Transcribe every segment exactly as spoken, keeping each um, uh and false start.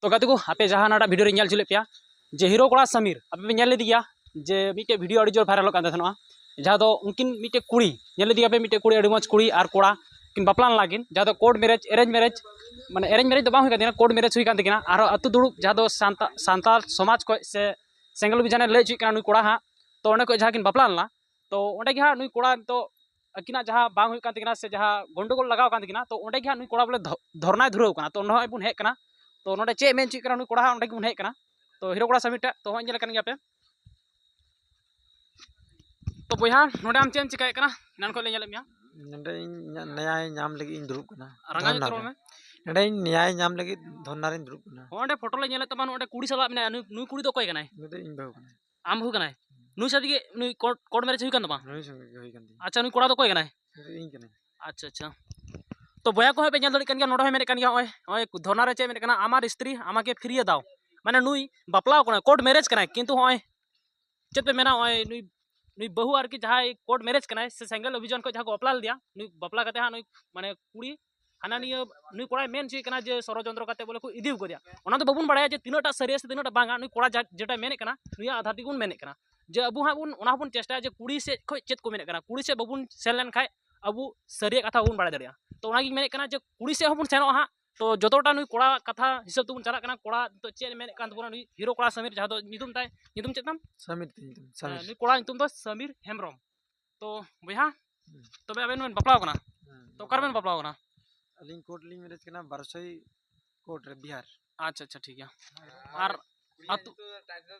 ᱛᱚ ᱜᱟᱛᱮ ᱠᱚ, ᱟᱯᱮ ᱡᱟᱦᱟᱸ ᱱᱟᱰᱟ ᱵᱷᱤᱰᱤᱭᱳ ᱨᱮ ᱧᱮᱞ ᱦᱚᱪᱚ ᱞᱮᱫ ᱯᱮᱭᱟ, ᱡᱮ ᱦᱤᱨᱳ ᱠᱚᱲᱟ ᱥᱟᱢᱤᱨ, ᱟᱯᱮ ᱯᱮ ᱧᱮᱞ ᱞᱮᱫᱮ ᱜᱮᱭᱟ ᱡᱮ ᱢᱤᱫᱴᱮᱡ ᱵᱷᱤᱰᱤᱭᱳ ᱟᱹᱰᱤ ᱡᱳᱨ ᱵᱷᱟᱭᱨᱟᱞᱚᱜ ᱠᱟᱱ ᱛᱟᱦᱮᱱᱟ, ᱡᱟᱦᱟᱸ ᱫᱚ ᱩᱱᱠᱤᱱ ᱢᱤᱫᱴᱮᱡ ᱠᱩᱲᱤ, ᱧᱮᱞ ᱞᱮᱫᱮ ᱜᱮᱭᱟ ᱯᱮ, ᱢᱤᱫᱴᱮᱡ ᱠᱩᱲᱤ, ᱟᱹᱰᱤ ᱢᱚᱡᱽ ᱠᱩᱲᱤ ᱟᱨ ᱠᱚᱲᱟ ᱠᱤᱱ ᱵᱟᱯᱞᱟ ᱞᱮᱱᱟ ᱠᱤᱱ, ᱡᱟᱦᱟᱸ ᱫᱚ ᱠᱳᱨᱴ ᱢᱮᱨᱮᱡᱽ, ᱮᱨᱮᱧᱡᱽ ᱢᱮᱨᱮᱡᱽ, ᱢᱟᱱᱮ ᱮᱨᱮᱧᱡᱽ ᱢᱮᱨᱮᱡᱽ ᱫᱚ ᱵᱟᱝ ᱦᱩᱭ ᱠᱟᱱ ᱛᱟᱹᱠᱤᱱᱟ, ᱠᱳᱨᱴ ᱢᱮᱨᱮᱡᱽ ᱦᱩᱭ ᱠᱟᱱ ᱛᱟᱹᱠᱤᱱᱟ᱾ ᱟᱨᱦᱚᱸ ᱟᱹᱛᱩ ᱫᱩᱲᱩᱵ, ᱡᱟᱦᱟᱸ ᱫᱚ ᱥᱟᱱᱛᱟ-, ᱥᱟᱱᱛᱟᱲ ᱥᱚᱢᱟᱡᱽ ᱠᱷᱚᱡ ᱥᱮ ᱥᱮᱸᱜᱮᱞ ᱚᱵᱷᱤᱡᱟᱱᱮ ᱞᱟᱹᱭ ᱦᱚᱪᱚᱭᱮᱫ ᱠᱟᱱᱟ ᱱᱩᱭ ᱠᱚᱲᱟ ᱦᱟᱸᱜ᱾ ᱛᱚ ᱚᱸᱰᱮ ᱠᱷᱚᱡ ᱡᱟᱦᱟᱸ ᱠᱤᱱ ᱵᱟᱯᱞᱟ ᱞᱮᱱᱟ, ᱛᱚ ᱚᱸᱰᱮ ᱜᱮ ᱦᱟᱸᱜ ᱱᱩᱭ ᱠᱚᱲᱟ ᱱᱤᱛᱚᱜ ᱟᱹᱠᱤᱱᱟᱜ ᱡᱟᱦᱟᱸ ᱵᱟᱝ ᱦᱩᱭᱩᱜ ᱠᱟᱱ ᱛᱟᱹᱠᱤᱱᱟ ᱥᱮ ᱡᱟᱦᱟᱸ ᱜᱚᱱᱰᱳᱜᱳᱞ ᱞᱟᱜᱟᱣ ᱠᱟᱱ ᱛᱟᱹᱠᱤᱱᱟ, ᱛᱚ ᱚᱸᱰᱮ ᱜᱮ ᱦᱟᱸᱜ ᱱᱩᱭ ᱠᱚᱲᱟ ᱵᱚᱞᱮ ᱫᱷᱚ-, ᱫᱷᱚᱨᱱᱟᱭ ᱫᱷᱩᱨᱟᱹᱣ ᱠᱟᱱᱟ᱾ ᱛᱚ ᱱᱚᱜᱼᱚᱭ ᱵᱚᱱ ᱦᱮᱡ ᱠᱟᱱᱟ, ᱛᱚ ᱱᱚᱰᱮ ᱪᱮᱫ ᱢᱮᱱ ᱦᱚᱪᱚᱭᱮᱫ ᱠᱟᱱᱟ ᱱᱩᱭ ᱠᱚᱲᱟ ᱦᱟᱸᱜ, ᱚᱸᱰᱮ ᱜᱮᱵᱚᱱ ᱦᱮᱡ ᱠᱟᱱᱟ᱾ ᱛᱚ ᱦᱤᱨᱳ ᱠᱚᱲᱟ ᱥᱟᱢᱤᱨ ᱴᱷᱮᱡ, ᱛᱚ ᱦᱚᱸᱜᱼᱚᱭ ᱧᱮᱞ ᱠᱟᱱ ᱜᱮᱭᱟ ᱯᱮ᱾ ᱛᱚ ᱵᱚᱭᱦᱟ, ᱱᱚᱰᱮ ᱟᱢ ᱪᱮᱫ ᱮᱢ ᱪᱤᱠᱟᱹᱭᱮᱫ ᱠᱟᱱᱟ? ᱮᱱᱟᱱ ᱠᱷᱚᱱ ᱞᱮ ᱧᱮᱞᱮᱫ ᱢᱮᱭᱟ᱾ ᱱᱚᱰᱮ ᱤᱧ ᱧᱟ-, ᱱᱮᱭᱟᱭ ᱧᱟᱢ ᱞᱟᱹᱜᱤᱫ ᱤᱧ ᱫᱩᱲᱩᱵ ᱠᱟᱱᱟ᱾ ᱨᱟᱸᱜᱟᱣ ᱧᱚᱜ ᱫᱷᱚᱨᱱᱟ ᱛᱮ ᱨᱚᱲ ᱨᱮ᱾ ᱢᱮ᱾ ᱱᱚᱰᱮ ᱤᱧ ᱱᱮᱭᱟᱭ ᱧᱟᱢ ᱞᱟᱹᱜᱤᱫ ᱫᱷᱚᱨᱱᱟ ᱨᱤᱧ ᱫᱩᱲᱩᱵ ᱠᱟᱱᱟ᱾ ᱦᱚᱸ, ᱚᱸᱰᱮ ᱯᱷᱳᱴᱳ ᱞᱮ ᱧᱮᱞᱮᱫ ᱛᱟᱢᱟ, ᱱᱚᱰᱮ ᱠᱩᱲᱤ ᱥᱟᱞᱟᱜ ᱢᱮᱱᱟᱭᱟ᱾ ᱱᱩᱭ, ᱱᱩᱭ ᱠᱩᱲᱤ ᱫᱚ ᱚᱠᱚᱭ ᱠᱟᱱᱟᱭ? ᱩᱱᱤ ᱫᱚ ᱤᱧ ᱵᱟᱹᱦᱩ ᱠᱟᱱᱟᱭ᱾ ᱟᱢ ᱵᱟᱹᱦᱩ ᱠᱟᱱᱟᱭ? ᱱᱩᱭ ᱥᱟᱶᱛᱮ ᱜᱮ ᱱᱩᱭ ᱠᱳᱨᱴ, ᱠᱳᱨᱴ ᱢᱮᱨᱮᱡᱽ ᱦᱩᱭ ᱠᱟᱱ ᱛᱟᱢᱟ? ᱱᱩᱭ ᱥᱚᱸᱜᱮ ᱜᱮ ᱦᱩᱭ ᱠᱟᱱ ᱛᱤᱧᱟ᱾ ᱟᱪᱪᱷᱟ, ᱱᱩᱭ ᱠᱚᱲᱟ ᱫᱚ ᱚᱠᱚᱭ ᱠᱟᱱᱟᱭ? ᱱᱩᱭ ᱫᱚ ᱤᱧ ᱠᱟᱹᱱᱟᱹᱧ᱾ ᱟᱪᱪᱷᱟ, ᱟᱪᱪᱷᱟ᱾ ᱛᱚ ᱵᱚᱭᱦᱟ ᱠᱚ ᱦᱚᱸ ᱯᱮ ᱧᱮᱞ ᱫᱟᱲᱮᱭᱟᱜ ᱠᱟᱱ ᱜᱮᱭᱟ, ᱱᱚᱰᱮ ᱦᱚᱸᱭ ᱢᱮᱱᱮᱫ ᱠᱟᱱ ᱜᱮᱭᱟ, ᱱᱚᱜᱼᱚᱭ, ᱱᱚᱜᱼᱚᱭ ᱫᱷᱚᱨᱱᱟ ᱨᱮ ᱪᱮᱫ ᱢᱮᱱᱮᱫ ᱠᱟᱱᱟ, "ᱟᱢᱟᱨ ᱥᱛᱨᱤ ᱟᱢᱟᱠᱮ ᱯᱷᱤᱨᱤᱭᱮ ᱫᱟᱣ", ᱢᱟᱱᱮ ᱱᱩᱭ ᱵᱟᱯᱞᱟᱣ ᱠᱟᱱᱟᱭ, ᱠᱳᱨᱴ ᱢᱮᱨᱮᱡᱽ ᱠᱟᱱᱟᱭ, ᱠᱤᱱᱛᱩ ᱦᱚᱸᱜᱼᱚᱭ ᱪᱮᱫ ᱯᱮ ᱢᱮᱱᱟ, ᱱᱚᱜᱼᱚᱭ ᱱᱩᱭ, ᱱᱩᱭ ᱵᱟᱹᱦᱩ ᱟᱨᱠᱤ ᱡᱟᱦᱟᱸᱭ ᱠᱳᱨᱴ ᱢᱮᱨᱮᱡᱽ ᱠᱟᱱᱟᱭ ᱥᱮ ᱥᱮᱸᱜᱮᱞ ᱚᱵᱷᱤᱡᱟᱱ ᱠᱷᱚᱱ ᱡᱟᱦᱟᱸ ᱠᱚ ᱵᱟᱯᱞᱟ ᱞᱮᱫᱮᱭᱟ, ᱱᱩᱭ ᱵᱟᱯᱞᱟ ᱠᱟᱛᱮ ᱦᱟᱸᱜ ᱱᱩᱭ ᱢᱟᱱᱮ ᱠᱩᱲᱤ ᱦᱟᱱᱟ ᱱᱤᱭᱟᱹ ᱱᱩᱭ ᱠᱚᱲᱟᱭ ᱢᱮᱱ ᱦᱚᱪᱚᱭᱮ ᱠᱟᱱᱟ ᱡᱮ ᱥᱚᱲᱚᱡᱚᱱᱛᱨᱚ ᱠᱟᱛᱮ ᱵᱚᱞᱮ ᱠᱚ ᱤᱫᱤ ᱠᱟᱫᱮᱭᱟ᱾ ᱚᱱᱟ ᱫᱚ ᱵᱟᱵᱚᱱ ᱵᱟᱲᱟᱭᱟ ᱡᱮ ᱛᱤᱱᱟᱹᱜ ᱴᱟ ᱥᱟᱹᱨᱤᱭᱟ ᱥᱮ ᱛᱤᱱᱟᱹᱜ ᱴᱟ ᱵᱟᱝᱟ, ᱱᱩᱭ ᱠᱚᱲᱟ ᱡᱟ-, ᱡᱮᱴᱟ ᱢᱮᱱᱮᱫ ᱠᱟᱱᱟ, ᱱᱩᱭᱟᱜ ᱟᱫᱷᱟᱨ ᱛᱮᱜᱮ ᱵᱚᱱ ᱢᱮᱱᱮᱫ ᱠᱟᱱᱟ ᱡᱮ ᱟᱵᱚ ᱦᱟᱸᱜ ᱵᱚᱱ, ᱚᱱᱟ ᱦᱚᱸᱵᱚᱱ ᱪᱮᱥᱴᱟᱭᱟ ᱡᱮ ᱠᱩᱲᱤ ᱥᱮᱫ ᱠᱷᱚᱱ ᱪᱮᱫ ᱠᱚ ᱢᱮᱱᱮᱫ ᱠᱟᱱᱟ, ᱠᱩᱲᱤ ᱥᱮᱫ ᱵᱟᱵᱚᱱ ᱥᱮᱱ ᱞᱮᱱᱠᱷᱟᱱ ᱟᱵᱚ ᱥᱟᱹᱨᱤᱭᱟᱜ ᱠᱟᱛᱷᱟ ᱵᱟᱵᱚᱱ ᱵᱟᱲᱟᱭ ᱫᱟᱲᱮᱭᱟᱜᱼᱟ᱾ ᱛᱚ ᱚᱱᱟᱜᱤᱧ ᱢᱮᱱᱮᱫ ᱠᱟᱱᱟ ᱡᱮ ᱠᱩᱲᱤ ᱥᱮᱫ ᱦᱚᱸᱵᱚᱱ ᱥᱮᱱᱚᱜᱼᱟ ᱦᱟᱸᱜ, ᱛᱚ ᱡᱚᱛᱚᱴᱟ ᱱᱩᱭ ᱠᱚᱲᱟ ᱠᱟᱛᱷᱟ ᱦᱤᱥᱟᱹᱵ ᱛᱮᱵᱚᱱ ᱪᱟᱞᱟᱜ ᱠᱟᱱᱟ, ᱠᱚᱲᱟ ᱱᱤᱛᱚᱜ ᱪᱮᱫ ᱮ ᱢᱮᱱᱮᱫ ᱠᱟᱱ ᱛᱟᱵᱚᱱᱟ ᱱᱩᱭ ᱦᱤᱨᱳ ᱠᱚᱲᱟ ᱥᱟᱢᱤᱨ, ᱡᱟᱦᱟᱸ ᱫᱚ ᱧᱩᱛᱩᱢ ᱛᱟᱭ, ᱧᱩᱛᱩᱢ ᱪᱮᱫ ᱛᱟᱢ? ᱥᱟᱢᱤᱨ ᱛᱤᱧ ᱧᱩᱛᱩᱢ, ᱦᱮᱸ, ᱥᱟᱢᱤᱨ᱾ ᱱᱩᱭ ᱠᱚᱲᱟ ᱧᱩᱛᱩᱢ ᱫᱚ ᱥᱟᱢᱤᱨ ᱦᱮᱢᱵᱨᱚᱢ᱾ ᱛᱚ ᱵᱚᱭᱦᱟ, ᱦᱩᱸ᱾ ᱛᱚᱵᱮ ᱟᱵᱮᱱ ᱵᱮᱱ ᱵᱟᱯᱞᱟᱣ ᱠᱟᱱᱟ? ᱦᱩᱸ, ᱛᱚ ᱚᱠᱟ ᱨᱮᱵᱮᱱ ᱵᱟᱯᱞᱟᱣ ᱠᱟᱱᱟ? ᱟᱹᱞᱤᱧ ᱠᱳᱨᱴ ᱞᱤᱧ ᱢᱮᱨᱮᱡᱽ ᱠᱟᱱᱟ, ᱵᱟᱨᱥᱳᱭ ᱠᱳᱨᱴ ᱨᱮ, ᱵᱤᱦᱟᱨ᱾ ᱟᱪᱪᱷᱟ, ᱟᱪᱪᱷᱟ, ᱴᱷᱤᱠ ᱜᱮᱭᱟ᱾ ᱟᱨ ᱟᱹᱛᱩ,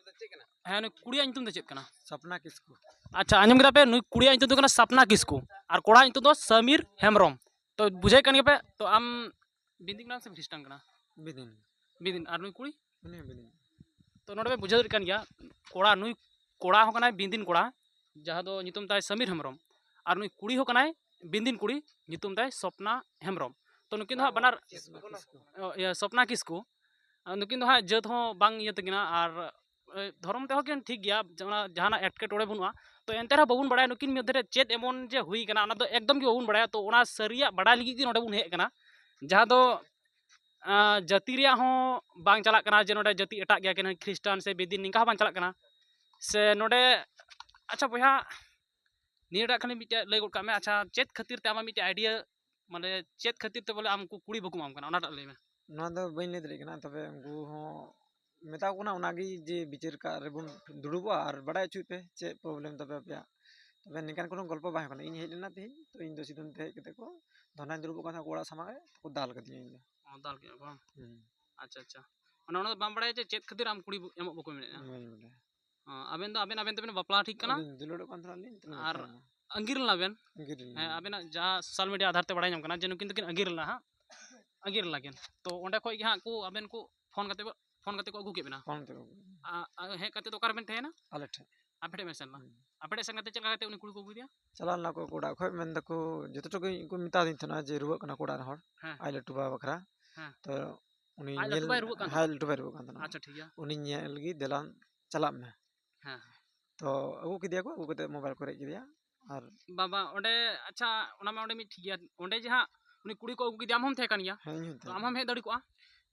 ᱦᱮᱸ, ᱱᱩᱭ ᱠᱩᱲᱤᱭᱟᱜ ᱧᱩᱛᱩᱢ ᱫᱚ ᱪᱮᱫ ᱠᱟᱱᱟ? ᱥᱟᱯᱱᱟ ᱠᱤᱥᱠᱩ᱾ ᱟᱪᱪᱷᱟ, ᱟᱸᱡᱚᱢ ᱠᱮᱫᱟ ᱯᱮ, ᱱᱩᱭ ᱠᱩᱲᱤᱭᱟᱜ ᱧᱩᱛᱩᱢ ᱫᱚ ᱠᱟᱱᱟ ᱥᱟᱯᱱᱟ ᱠᱤᱥᱠᱩ ᱟᱨ ᱠᱚᱲᱟᱣᱟᱜ ᱧᱩᱛᱩᱢ ᱫᱚ ᱥᱟᱢᱤᱨ ᱦᱮᱢᱵᱨᱚᱢ᱾ ᱛᱚ ᱵᱩᱡᱷᱟᱹᱣᱮᱫ ᱠᱟᱱ ᱜᱮᱭᱟ ᱯᱮ, ᱛᱚ ᱟᱢ ᱵᱤᱱᱫᱤ ᱠᱟᱱᱟᱢ ᱥᱮ ᱠᱷᱨᱤᱥᱴᱟᱱ ᱠᱟᱱᱟ? ᱵᱤᱫᱤᱱ᱾ ᱵᱤᱫᱤᱱ᱾ ᱟᱨ ᱱᱩᱭ ᱠᱩᱲᱤ? ᱩᱱᱤ ᱦᱚᱸ ᱵᱤᱫᱤᱱ᱾ ᱛᱚ ᱱᱚᱰᱮ ᱯᱮ ᱵᱩᱡᱷᱟᱹᱣ ᱫᱟᱲᱮᱭᱟᱜ ᱠᱟᱱ ᱜᱮᱭᱟ, ᱠᱚᱲᱟ, ᱱᱩᱭ ᱠᱚᱲᱟ ᱦᱚᱸ ᱠᱟᱱᱟᱭ ᱵᱤᱫᱤᱱ ᱠᱚᱲᱟ, ᱡᱟᱦᱟᱸ ᱫᱚ ᱧᱩᱛᱩᱢ ᱛᱟᱭ ᱥᱟᱢᱤᱨ ᱦᱮᱢᱵᱨᱚᱢ, ᱟᱨ ᱱᱩᱭ ᱠᱩᱲᱤ ᱦᱚᱸ ᱠᱟᱱᱟᱭ ᱵᱤᱫᱤᱱ ᱠᱩᱲᱤ, ᱧᱩᱛᱩᱢ ᱛᱟᱭ ᱥᱚᱯᱱᱟ ᱦᱮᱢᱵᱨᱚᱢ᱾ ᱛᱚ ᱱᱩᱠᱤᱱ ᱫᱚ ᱦᱟᱸᱜ ᱵᱟᱱᱟᱨ, ᱥᱚᱯᱱᱟ ᱠᱤᱥᱠᱩ᱾ ᱚ, ᱤᱭᱟᱹ, ᱥᱚᱯᱱᱟ ᱠᱤᱥᱠᱩ᱾ ᱟᱨ ᱱᱩᱠᱤᱱ ᱫᱚ ᱦᱟᱸᱜ ᱡᱟᱹᱛ ᱦᱚᱸ ᱵᱟᱝ ᱤᱭᱟᱹ ᱛᱟᱹᱠᱤᱱᱟ, ᱟᱨ, ᱮ, ᱫᱷᱚᱨᱚᱢ ᱛᱮᱦᱚᱸ ᱠᱤᱱ ᱴᱷᱤᱠ ᱜᱮᱭᱟ, ᱡᱮ ᱚᱱᱟ ᱡᱟᱦᱟᱱᱟᱜ ᱮᱴᱠᱮᱴᱚᱬᱮ ᱵᱟᱹᱱᱩᱜᱼᱟ᱾ ᱛᱚ ᱮᱱᱛᱮ ᱨᱮᱦᱚᱸ ᱵᱟᱵᱚᱱ ᱵᱟᱲᱟᱭᱟ ᱱᱩᱠᱤᱱ ᱢᱚᱫᱽᱫᱷᱮ ᱨᱮ ᱪᱮᱫ ᱮᱢᱚᱱ ᱡᱮ ᱦᱩᱭ ᱠᱟᱱᱟ, ᱚᱱᱟ ᱫᱚ ᱮᱠᱫᱚᱢ ᱜᱮ ᱵᱟᱵᱚᱱ ᱵᱟᱲᱟᱭᱟ᱾ ᱛᱚ ᱚᱱᱟ ᱥᱟᱹᱨᱤᱭᱟᱜ ᱵᱟᱲᱟᱭ ᱞᱟᱹᱜᱤᱫ ᱜᱮ ᱱᱚᱰᱮ ᱵᱚᱱ ᱦᱮᱡ ᱟᱠᱟᱱᱟ, ᱡᱟᱦᱟᱸ ᱫᱚ ᱟᱸ, ᱡᱟᱹᱛᱤ ᱨᱮᱭᱟᱜ ᱦᱚᱸ ᱵᱟᱝ ᱪᱟᱞᱟᱜ ᱠᱟᱱᱟ ᱡᱮ ᱱᱚᱰᱮ ᱡᱟᱹᱛᱤ ᱮᱴᱟᱜ ᱜᱮᱭᱟ ᱠᱤᱱ, ᱠᱷᱨᱤᱥᱴᱟᱱ ᱥᱮ ᱵᱮᱫᱤᱱ, ᱱᱤᱝᱠᱟ ᱦᱚᱸ ᱵᱟᱝ ᱪᱟᱞᱟᱜ ᱠᱟᱱᱟ᱾ ᱥᱮ ᱱᱚᱰᱮ, ᱟᱪᱪᱷᱟ ᱵᱚᱭᱦᱟ, ᱱᱤᱭᱟᱹᱴᱟᱜ ᱠᱷᱟᱹᱞᱤ ᱢᱤᱫᱴᱮᱡ ᱞᱟᱹᱭ ᱜᱚᱫ ᱠᱟᱜ ᱢᱮ, ᱟᱪᱪᱷᱟ, ᱪᱮᱫ ᱠᱷᱟᱹᱛᱤᱨ ᱛᱮ ᱟᱢᱟᱜ ᱢᱤᱫᱴᱮᱡ idea, ᱢᱟᱱᱮ ᱪᱮᱫ ᱠᱷᱟᱹᱛᱤᱨ ᱛᱮ ᱵᱚᱞᱮ ᱟᱢ ᱠᱚ ᱠᱩᱲᱤ ᱵᱟᱠᱚ ᱮᱢᱟᱢ ᱠᱟᱱᱟ, ᱚᱱᱟᱴᱟᱜ ᱞᱟᱹᱭ ᱢᱮ᱾ ᱱᱚᱣᱟ ᱫᱚ ᱵᱟᱹᱧ ᱞᱟᱹᱭ ᱫᱟᱲᱮᱭᱟᱜ ᱠᱟᱱᱟ, ᱛᱚᱵᱮ ᱩᱱᱠᱩ ᱦᱚᱸ ᱢᱮᱛᱟ ᱠᱚ ᱠᱟᱱᱟ ᱚᱱᱟᱜᱮ ᱡᱮ ᱵᱤᱪᱟᱹᱨ ᱠᱟᱜ ᱨᱮᱵᱚᱱ ᱫᱩᱲᱩᱵᱚᱜᱼᱟ ᱟᱨ ᱵᱟᱲᱟᱭ ᱦᱚᱪᱚᱭ ᱯᱮ ᱪᱮᱫ problem ᱛᱟᱯᱮ ᱟᱯᱮᱭᱟᱜ᱾ ᱛᱚᱵᱮ ᱱᱤᱝᱠᱟᱱ ᱠᱳᱱᱳ ᱜᱚᱞᱯᱚ ᱵᱟᱝ ᱦᱩᱭᱩᱜ ᱠᱟᱱᱟ᱾ ᱤᱧ ᱦᱮᱡ ᱞᱮᱱᱟ ᱛᱮᱦᱮᱧ, ᱛᱚ ᱤᱧ ᱫᱚ ᱥᱤᱫᱷᱟᱹ ᱱᱚᱛᱮ ᱦᱮᱡ ᱠᱟᱛᱮ ᱠᱚ ᱫᱷᱚᱨᱱᱟᱧ ᱫᱩᱲᱩᱵᱚᱜ ᱠᱟᱱ ᱛᱟᱦᱮᱸᱫ, ᱟᱠᱚ ᱚᱲᱟᱜ ᱥᱟᱢᱟᱝ ᱨᱮ, ᱛᱚ ᱠᱚ ᱫᱟᱞ ᱠᱟᱫᱤᱧᱟ ᱤᱧ ᱫᱚ᱾ ᱚ, ᱫᱟᱞ ᱠᱮᱫᱟ ᱠᱚ ᱵᱟᱝ? ᱦᱩᱸ᱾ ᱟᱪᱪᱷᱟ, ᱟᱪᱪᱷᱟ᱾ ᱢᱟᱱᱮ ᱚᱱᱟ ᱫᱚ ᱵᱟᱢ ᱵᱟᱲᱟᱭᱟ ᱡᱮ ᱪᱮᱫ ᱠᱷᱟᱹᱛᱤᱨ ᱟᱢ ᱠᱩᱲᱤ ᱵᱚ-, ᱮᱢᱚᱜ ᱵᱟᱠᱚ ᱢᱮᱱᱮᱫᱼᱟ? ᱵᱟᱹᱧ ᱵᱟᱰᱟᱭᱟ᱾ ᱚ, ᱟᱵᱮᱱ ᱫᱚ ᱟᱵᱮᱱ, ᱟᱵᱮᱱ ᱛᱮᱵᱮᱱ ᱵᱟᱯᱞᱟ ᱴᱷᱤᱠ ᱠᱟᱱᱟ? ᱟᱹᱞᱤᱧ ᱫᱩᱞᱟᱹᱲᱚᱜ ᱠᱟᱱ ᱛᱟᱦᱮᱱᱟᱞᱤᱧ, ᱛᱤᱱᱟᱹᱜ ᱟᱨ ᱵᱟᱯᱞᱟ ᱨᱮᱱᱟᱜ? ᱟᱸᱜᱤᱨ ᱞᱮᱱᱟᱵᱮᱱ? ᱟᱸᱜᱤᱨ ᱦᱮᱸ, ᱞᱮᱱᱟᱞᱤᱧ᱾ ᱟᱵᱮᱱᱟᱜ ᱡᱟᱦᱟᱸ social media ᱟᱫᱷᱟᱨ ᱛᱮ ᱵᱟᱲᱟᱭ ᱧᱟᱢ ᱠᱟᱱᱟ ᱡᱮ ᱱᱩᱠᱤᱱ ᱫᱚᱠᱤᱱ ᱟᱸᱜᱤᱨ ᱞᱮᱱᱟ ᱦᱟᱸᱜ, ᱟᱸᱜᱤᱨ ᱞᱮᱱᱟ ᱠᱤᱱ᱾ ᱛᱚ ᱚᱸᱰᱮ ᱠᱷᱚᱡ ᱜᱮ ᱦᱟᱸᱜ ᱠᱚ ᱟᱵᱮᱱ ᱠᱚ ᱯᱷᱳᱱ ᱠᱟᱛᱮ ᱠᱚ, ᱯᱷᱳᱱ ᱠᱟᱛᱮ ᱠᱚ ᱟᱹᱜᱩ ᱠᱮᱫ ᱵᱮᱱᱟ? ᱯᱷᱳᱱ ᱠᱟᱛᱮ ᱠᱚ ᱟᱹᱜᱩ ᱠᱮᱫᱟ᱾ ᱟ-, ᱟ-, ᱦᱮᱡ ᱠᱟᱛᱮ ᱫᱚ ᱚᱠᱟ ᱨᱮᱵᱮᱱ ᱛᱟᱦᱮᱸᱭᱮᱱᱟ? ᱟᱞᱮ ᱴᱷᱮᱱ᱾ ᱟᱯᱮ ᱴᱷᱮᱱ ᱵᱮᱱ ᱥᱮᱱ ᱞᱮᱱᱟ? ᱦᱩᱸ᱾ ᱟᱯᱮ ᱴᱷᱮᱱ ᱥᱮᱱ ᱠᱟᱛᱮ ᱪᱮᱫ ᱞᱮᱠᱟ ᱠᱟᱛᱮ ᱩᱱᱤ ᱠᱩᱲᱤ ᱠᱚ ᱟᱹᱜᱩ ᱠᱮᱫᱮᱭᱟ? ᱪᱟᱞᱟᱣ ᱞᱮᱱᱟ ᱠᱚ ᱚᱲᱟᱜ ᱠᱷᱚᱡ, ᱢᱮᱱ ᱫᱟᱠᱚ ᱡᱚᱛᱚ ᱴᱩᱠᱩ ᱠᱚ ᱢᱮᱛᱟ ᱫᱤᱧ ᱛᱟᱦᱮᱱᱟ ᱡᱮ ᱨᱩᱣᱟᱹᱜ ᱠᱟᱱᱟ ᱠᱚ ᱚᱲᱟᱜ ᱨᱮᱱ ᱦᱚᱲ, ᱦᱮᱸ᱾ ᱟᱡ ᱞᱟᱹᱴᱩ ᱵᱟᱵᱟ ᱵᱟᱠᱷᱨᱟ᱾ ᱦᱮᱸ᱾ ᱛᱚ ᱩᱱᱤ ᱟᱡ ᱞᱟᱹᱴᱩ ᱧᱮᱞ, ᱵᱟᱭ ᱨᱩᱣᱟᱹᱜ ᱠᱟᱱ ᱦᱮᱸ, ᱛᱟᱦᱮᱱᱟ? ᱞᱟᱹᱴᱩ ᱵᱟᱭ ᱨᱩᱣᱟᱹᱜ ᱠᱟᱱ ᱛᱟᱦᱮᱱᱟ᱾ ᱟᱪᱪᱷᱟ, ᱴᱷᱤᱠ ᱜᱮᱭᱟ᱾ ᱩᱱᱤ ᱧᱮᱞ ᱞᱟᱹᱜᱤᱫ ᱫᱮᱞᱟ ᱪᱟᱞᱟᱜ ᱢᱮ᱾ ᱦᱮᱸ, ᱦᱮᱸ᱾ ᱛᱚ ᱟᱹᱜᱩ ᱠᱮᱫᱮᱭᱟ ᱠᱚ, ᱟᱹᱜᱩ ᱠᱟᱛᱮ mobile ᱠᱚ ᱨᱮᱡ ᱠᱮᱫᱮᱭᱟ᱾ ᱟᱨ ᱵᱟᱵᱟ, ᱚᱸᱰᱮ, ᱟᱪᱪᱷᱟ, ᱚᱱᱟ ᱢᱟ ᱚᱸᱰᱮ ᱢᱤᱫ ᱴᱷᱤᱠ ᱜᱮᱭᱟ, ᱚᱸᱰᱮ ᱡᱟᱦᱟᱸ ᱩᱱᱤ ᱠᱩᱲᱤ ᱠᱚ ᱟᱹᱜᱩ ᱠᱮᱫᱮᱭᱟ, ᱟᱢ ᱦᱚᱸᱢ ᱛᱟᱦᱮᱸ ᱠᱟᱱ ᱜᱮᱭᱟ? ᱦᱮᱸ, ᱤᱧ ᱦᱚᱸᱧ ᱛᱚ ᱛᱟᱦᱮᱸ ᱟᱢ ᱦᱚᱸᱢ ᱠᱟᱱᱟ᱾ ᱦᱮᱡ ᱫᱟᱲᱮ ᱠᱚᱜᱼᱟ?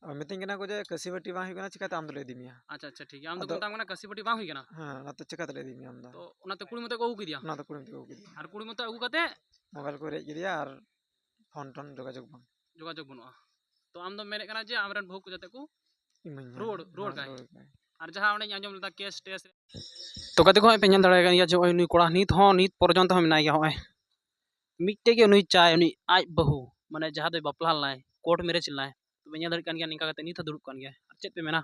ᱟᱨ ᱢᱤᱛᱟᱹᱧ ᱠᱟᱱᱟ ᱠᱚ ᱡᱮ ᱠᱟᱹᱥᱤ ᱵᱟᱹᱴᱤ ᱵᱟᱝ ᱦᱩᱭᱩᱜ ᱠᱟᱱᱟ, ᱪᱤᱠᱟᱹᱛᱮ ᱟᱢ ᱫᱚᱞᱮ ᱤᱫᱤ ᱢᱮᱭᱟ? ᱟᱪᱪᱷᱟ, ᱟᱪᱪᱷᱟ, ᱴᱷᱤᱠ ᱜᱮᱭᱟ, ᱟᱢ ᱫᱚᱠᱚ ᱟᱫᱚ ᱢᱮᱛᱟᱢ ᱠᱟᱱᱟ ᱠᱟᱹᱥᱤ ᱵᱟᱹᱴᱤ ᱵᱟᱝ ᱦᱩᱭ ᱠᱟᱱᱟ? ᱦᱮᱸ, ᱚᱱᱟᱛᱮ ᱪᱤᱠᱟᱹ ᱛᱮᱞᱮ ᱤᱫᱤ ᱢᱮᱭᱟ ᱟᱢ ᱫᱚ? ᱛᱚ ᱚᱱᱟᱛᱮ ᱠᱩᱲᱤ ᱢᱚᱛᱚ ᱠᱚ ᱟᱹᱜᱩ ᱠᱮᱫᱮᱭᱟ? ᱚᱱᱟᱛᱮ ᱠᱩᱲᱤ ᱢᱚᱛᱚ ᱠᱚ ᱟᱹᱜᱩ ᱠᱮᱫᱮᱭᱟ᱾ ᱟᱨ ᱠᱩᱲᱤ ᱢᱚᱛᱚ ᱟᱹᱜᱩ ᱠᱟᱛᱮ? Mobile ᱠᱚ ᱨᱮᱡ ᱠᱮᱫᱮᱭᱟ ᱟᱨ ᱯᱷᱳᱱ ᱴᱳᱱ ᱡᱳᱜᱟᱡᱳᱜᱽ ᱵᱟᱝ᱾ ᱡᱳᱜᱟᱡᱳᱜᱽ ᱵᱟᱹᱱᱩᱜᱼᱟ᱾ ᱛᱚ ᱟᱢ ᱫᱚᱢ ᱢᱮᱱᱮᱫ ᱠᱟᱱᱟ ᱡᱮ ᱟᱢᱨᱮᱱ ᱵᱟᱹᱦᱩ ᱠᱚ ᱡᱟᱛᱮ ᱠᱚ ᱤᱢᱟᱹᱧ ᱢᱮ᱾ ᱨᱩᱣᱟᱹᱲ, ᱨᱩᱣᱟᱹᱲ ᱦᱮᱸ, ᱠᱟᱭ᱾ ᱨᱩᱣᱟᱹᱲ ᱠᱟᱭ᱾ ᱟᱨ ᱡᱟᱦᱟᱸ ᱚᱸᱰᱮᱧ ᱟᱸᱡᱚᱢ ᱞᱮᱫᱟ case ᱴᱮᱥ᱾ ᱛᱚ ᱜᱟᱛᱮ ᱠᱚ, ᱦᱚᱸᱜᱼᱚᱭ ᱯᱮ ᱧᱮᱞ ᱫᱟᱲᱮᱭᱟᱜ ᱠᱟᱱ ᱜᱮᱭᱟ ᱡᱮ ᱱᱚᱜᱼᱚᱭ ᱱᱩᱭ ᱠᱚᱲᱟ ᱱᱤᱛ ᱦᱚᱸ, ᱱᱤᱛ ᱯᱚᱨᱡᱚᱱᱛᱚ ᱦᱚᱸ ᱢᱮᱱᱟᱭ ᱜᱮᱭᱟ᱾ ᱦᱚᱸᱜᱼᱚᱭ ᱢᱤᱫᱴᱮᱡ ᱜᱮ ᱱᱩᱭ ᱪᱟᱭ, ᱩᱱᱤ ᱟᱡ ᱵᱟᱹᱦᱩ, ᱢᱟᱱᱮ ᱡᱟᱦᱟᱸ ᱫᱚᱭ ᱵᱟᱯᱞᱟ ᱞᱮᱱᱟᱭ, court marriage ᱞᱮᱱᱟᱭ, ᱛᱚᱵᱮ ᱧᱮᱞ ᱫᱟᱲᱮᱭᱟᱜ ᱠᱟᱱ ᱜᱮᱭᱟ ᱱᱤᱝᱠᱟ ᱠᱟᱛᱮ ᱱᱤᱛ ᱦᱚᱸ ᱫᱩᱲᱩᱵ ᱠᱟᱱ ᱜᱮᱭᱟᱭ᱾ ᱟᱨ ᱪᱮᱫ ᱯᱮ ᱢᱮᱱᱟ,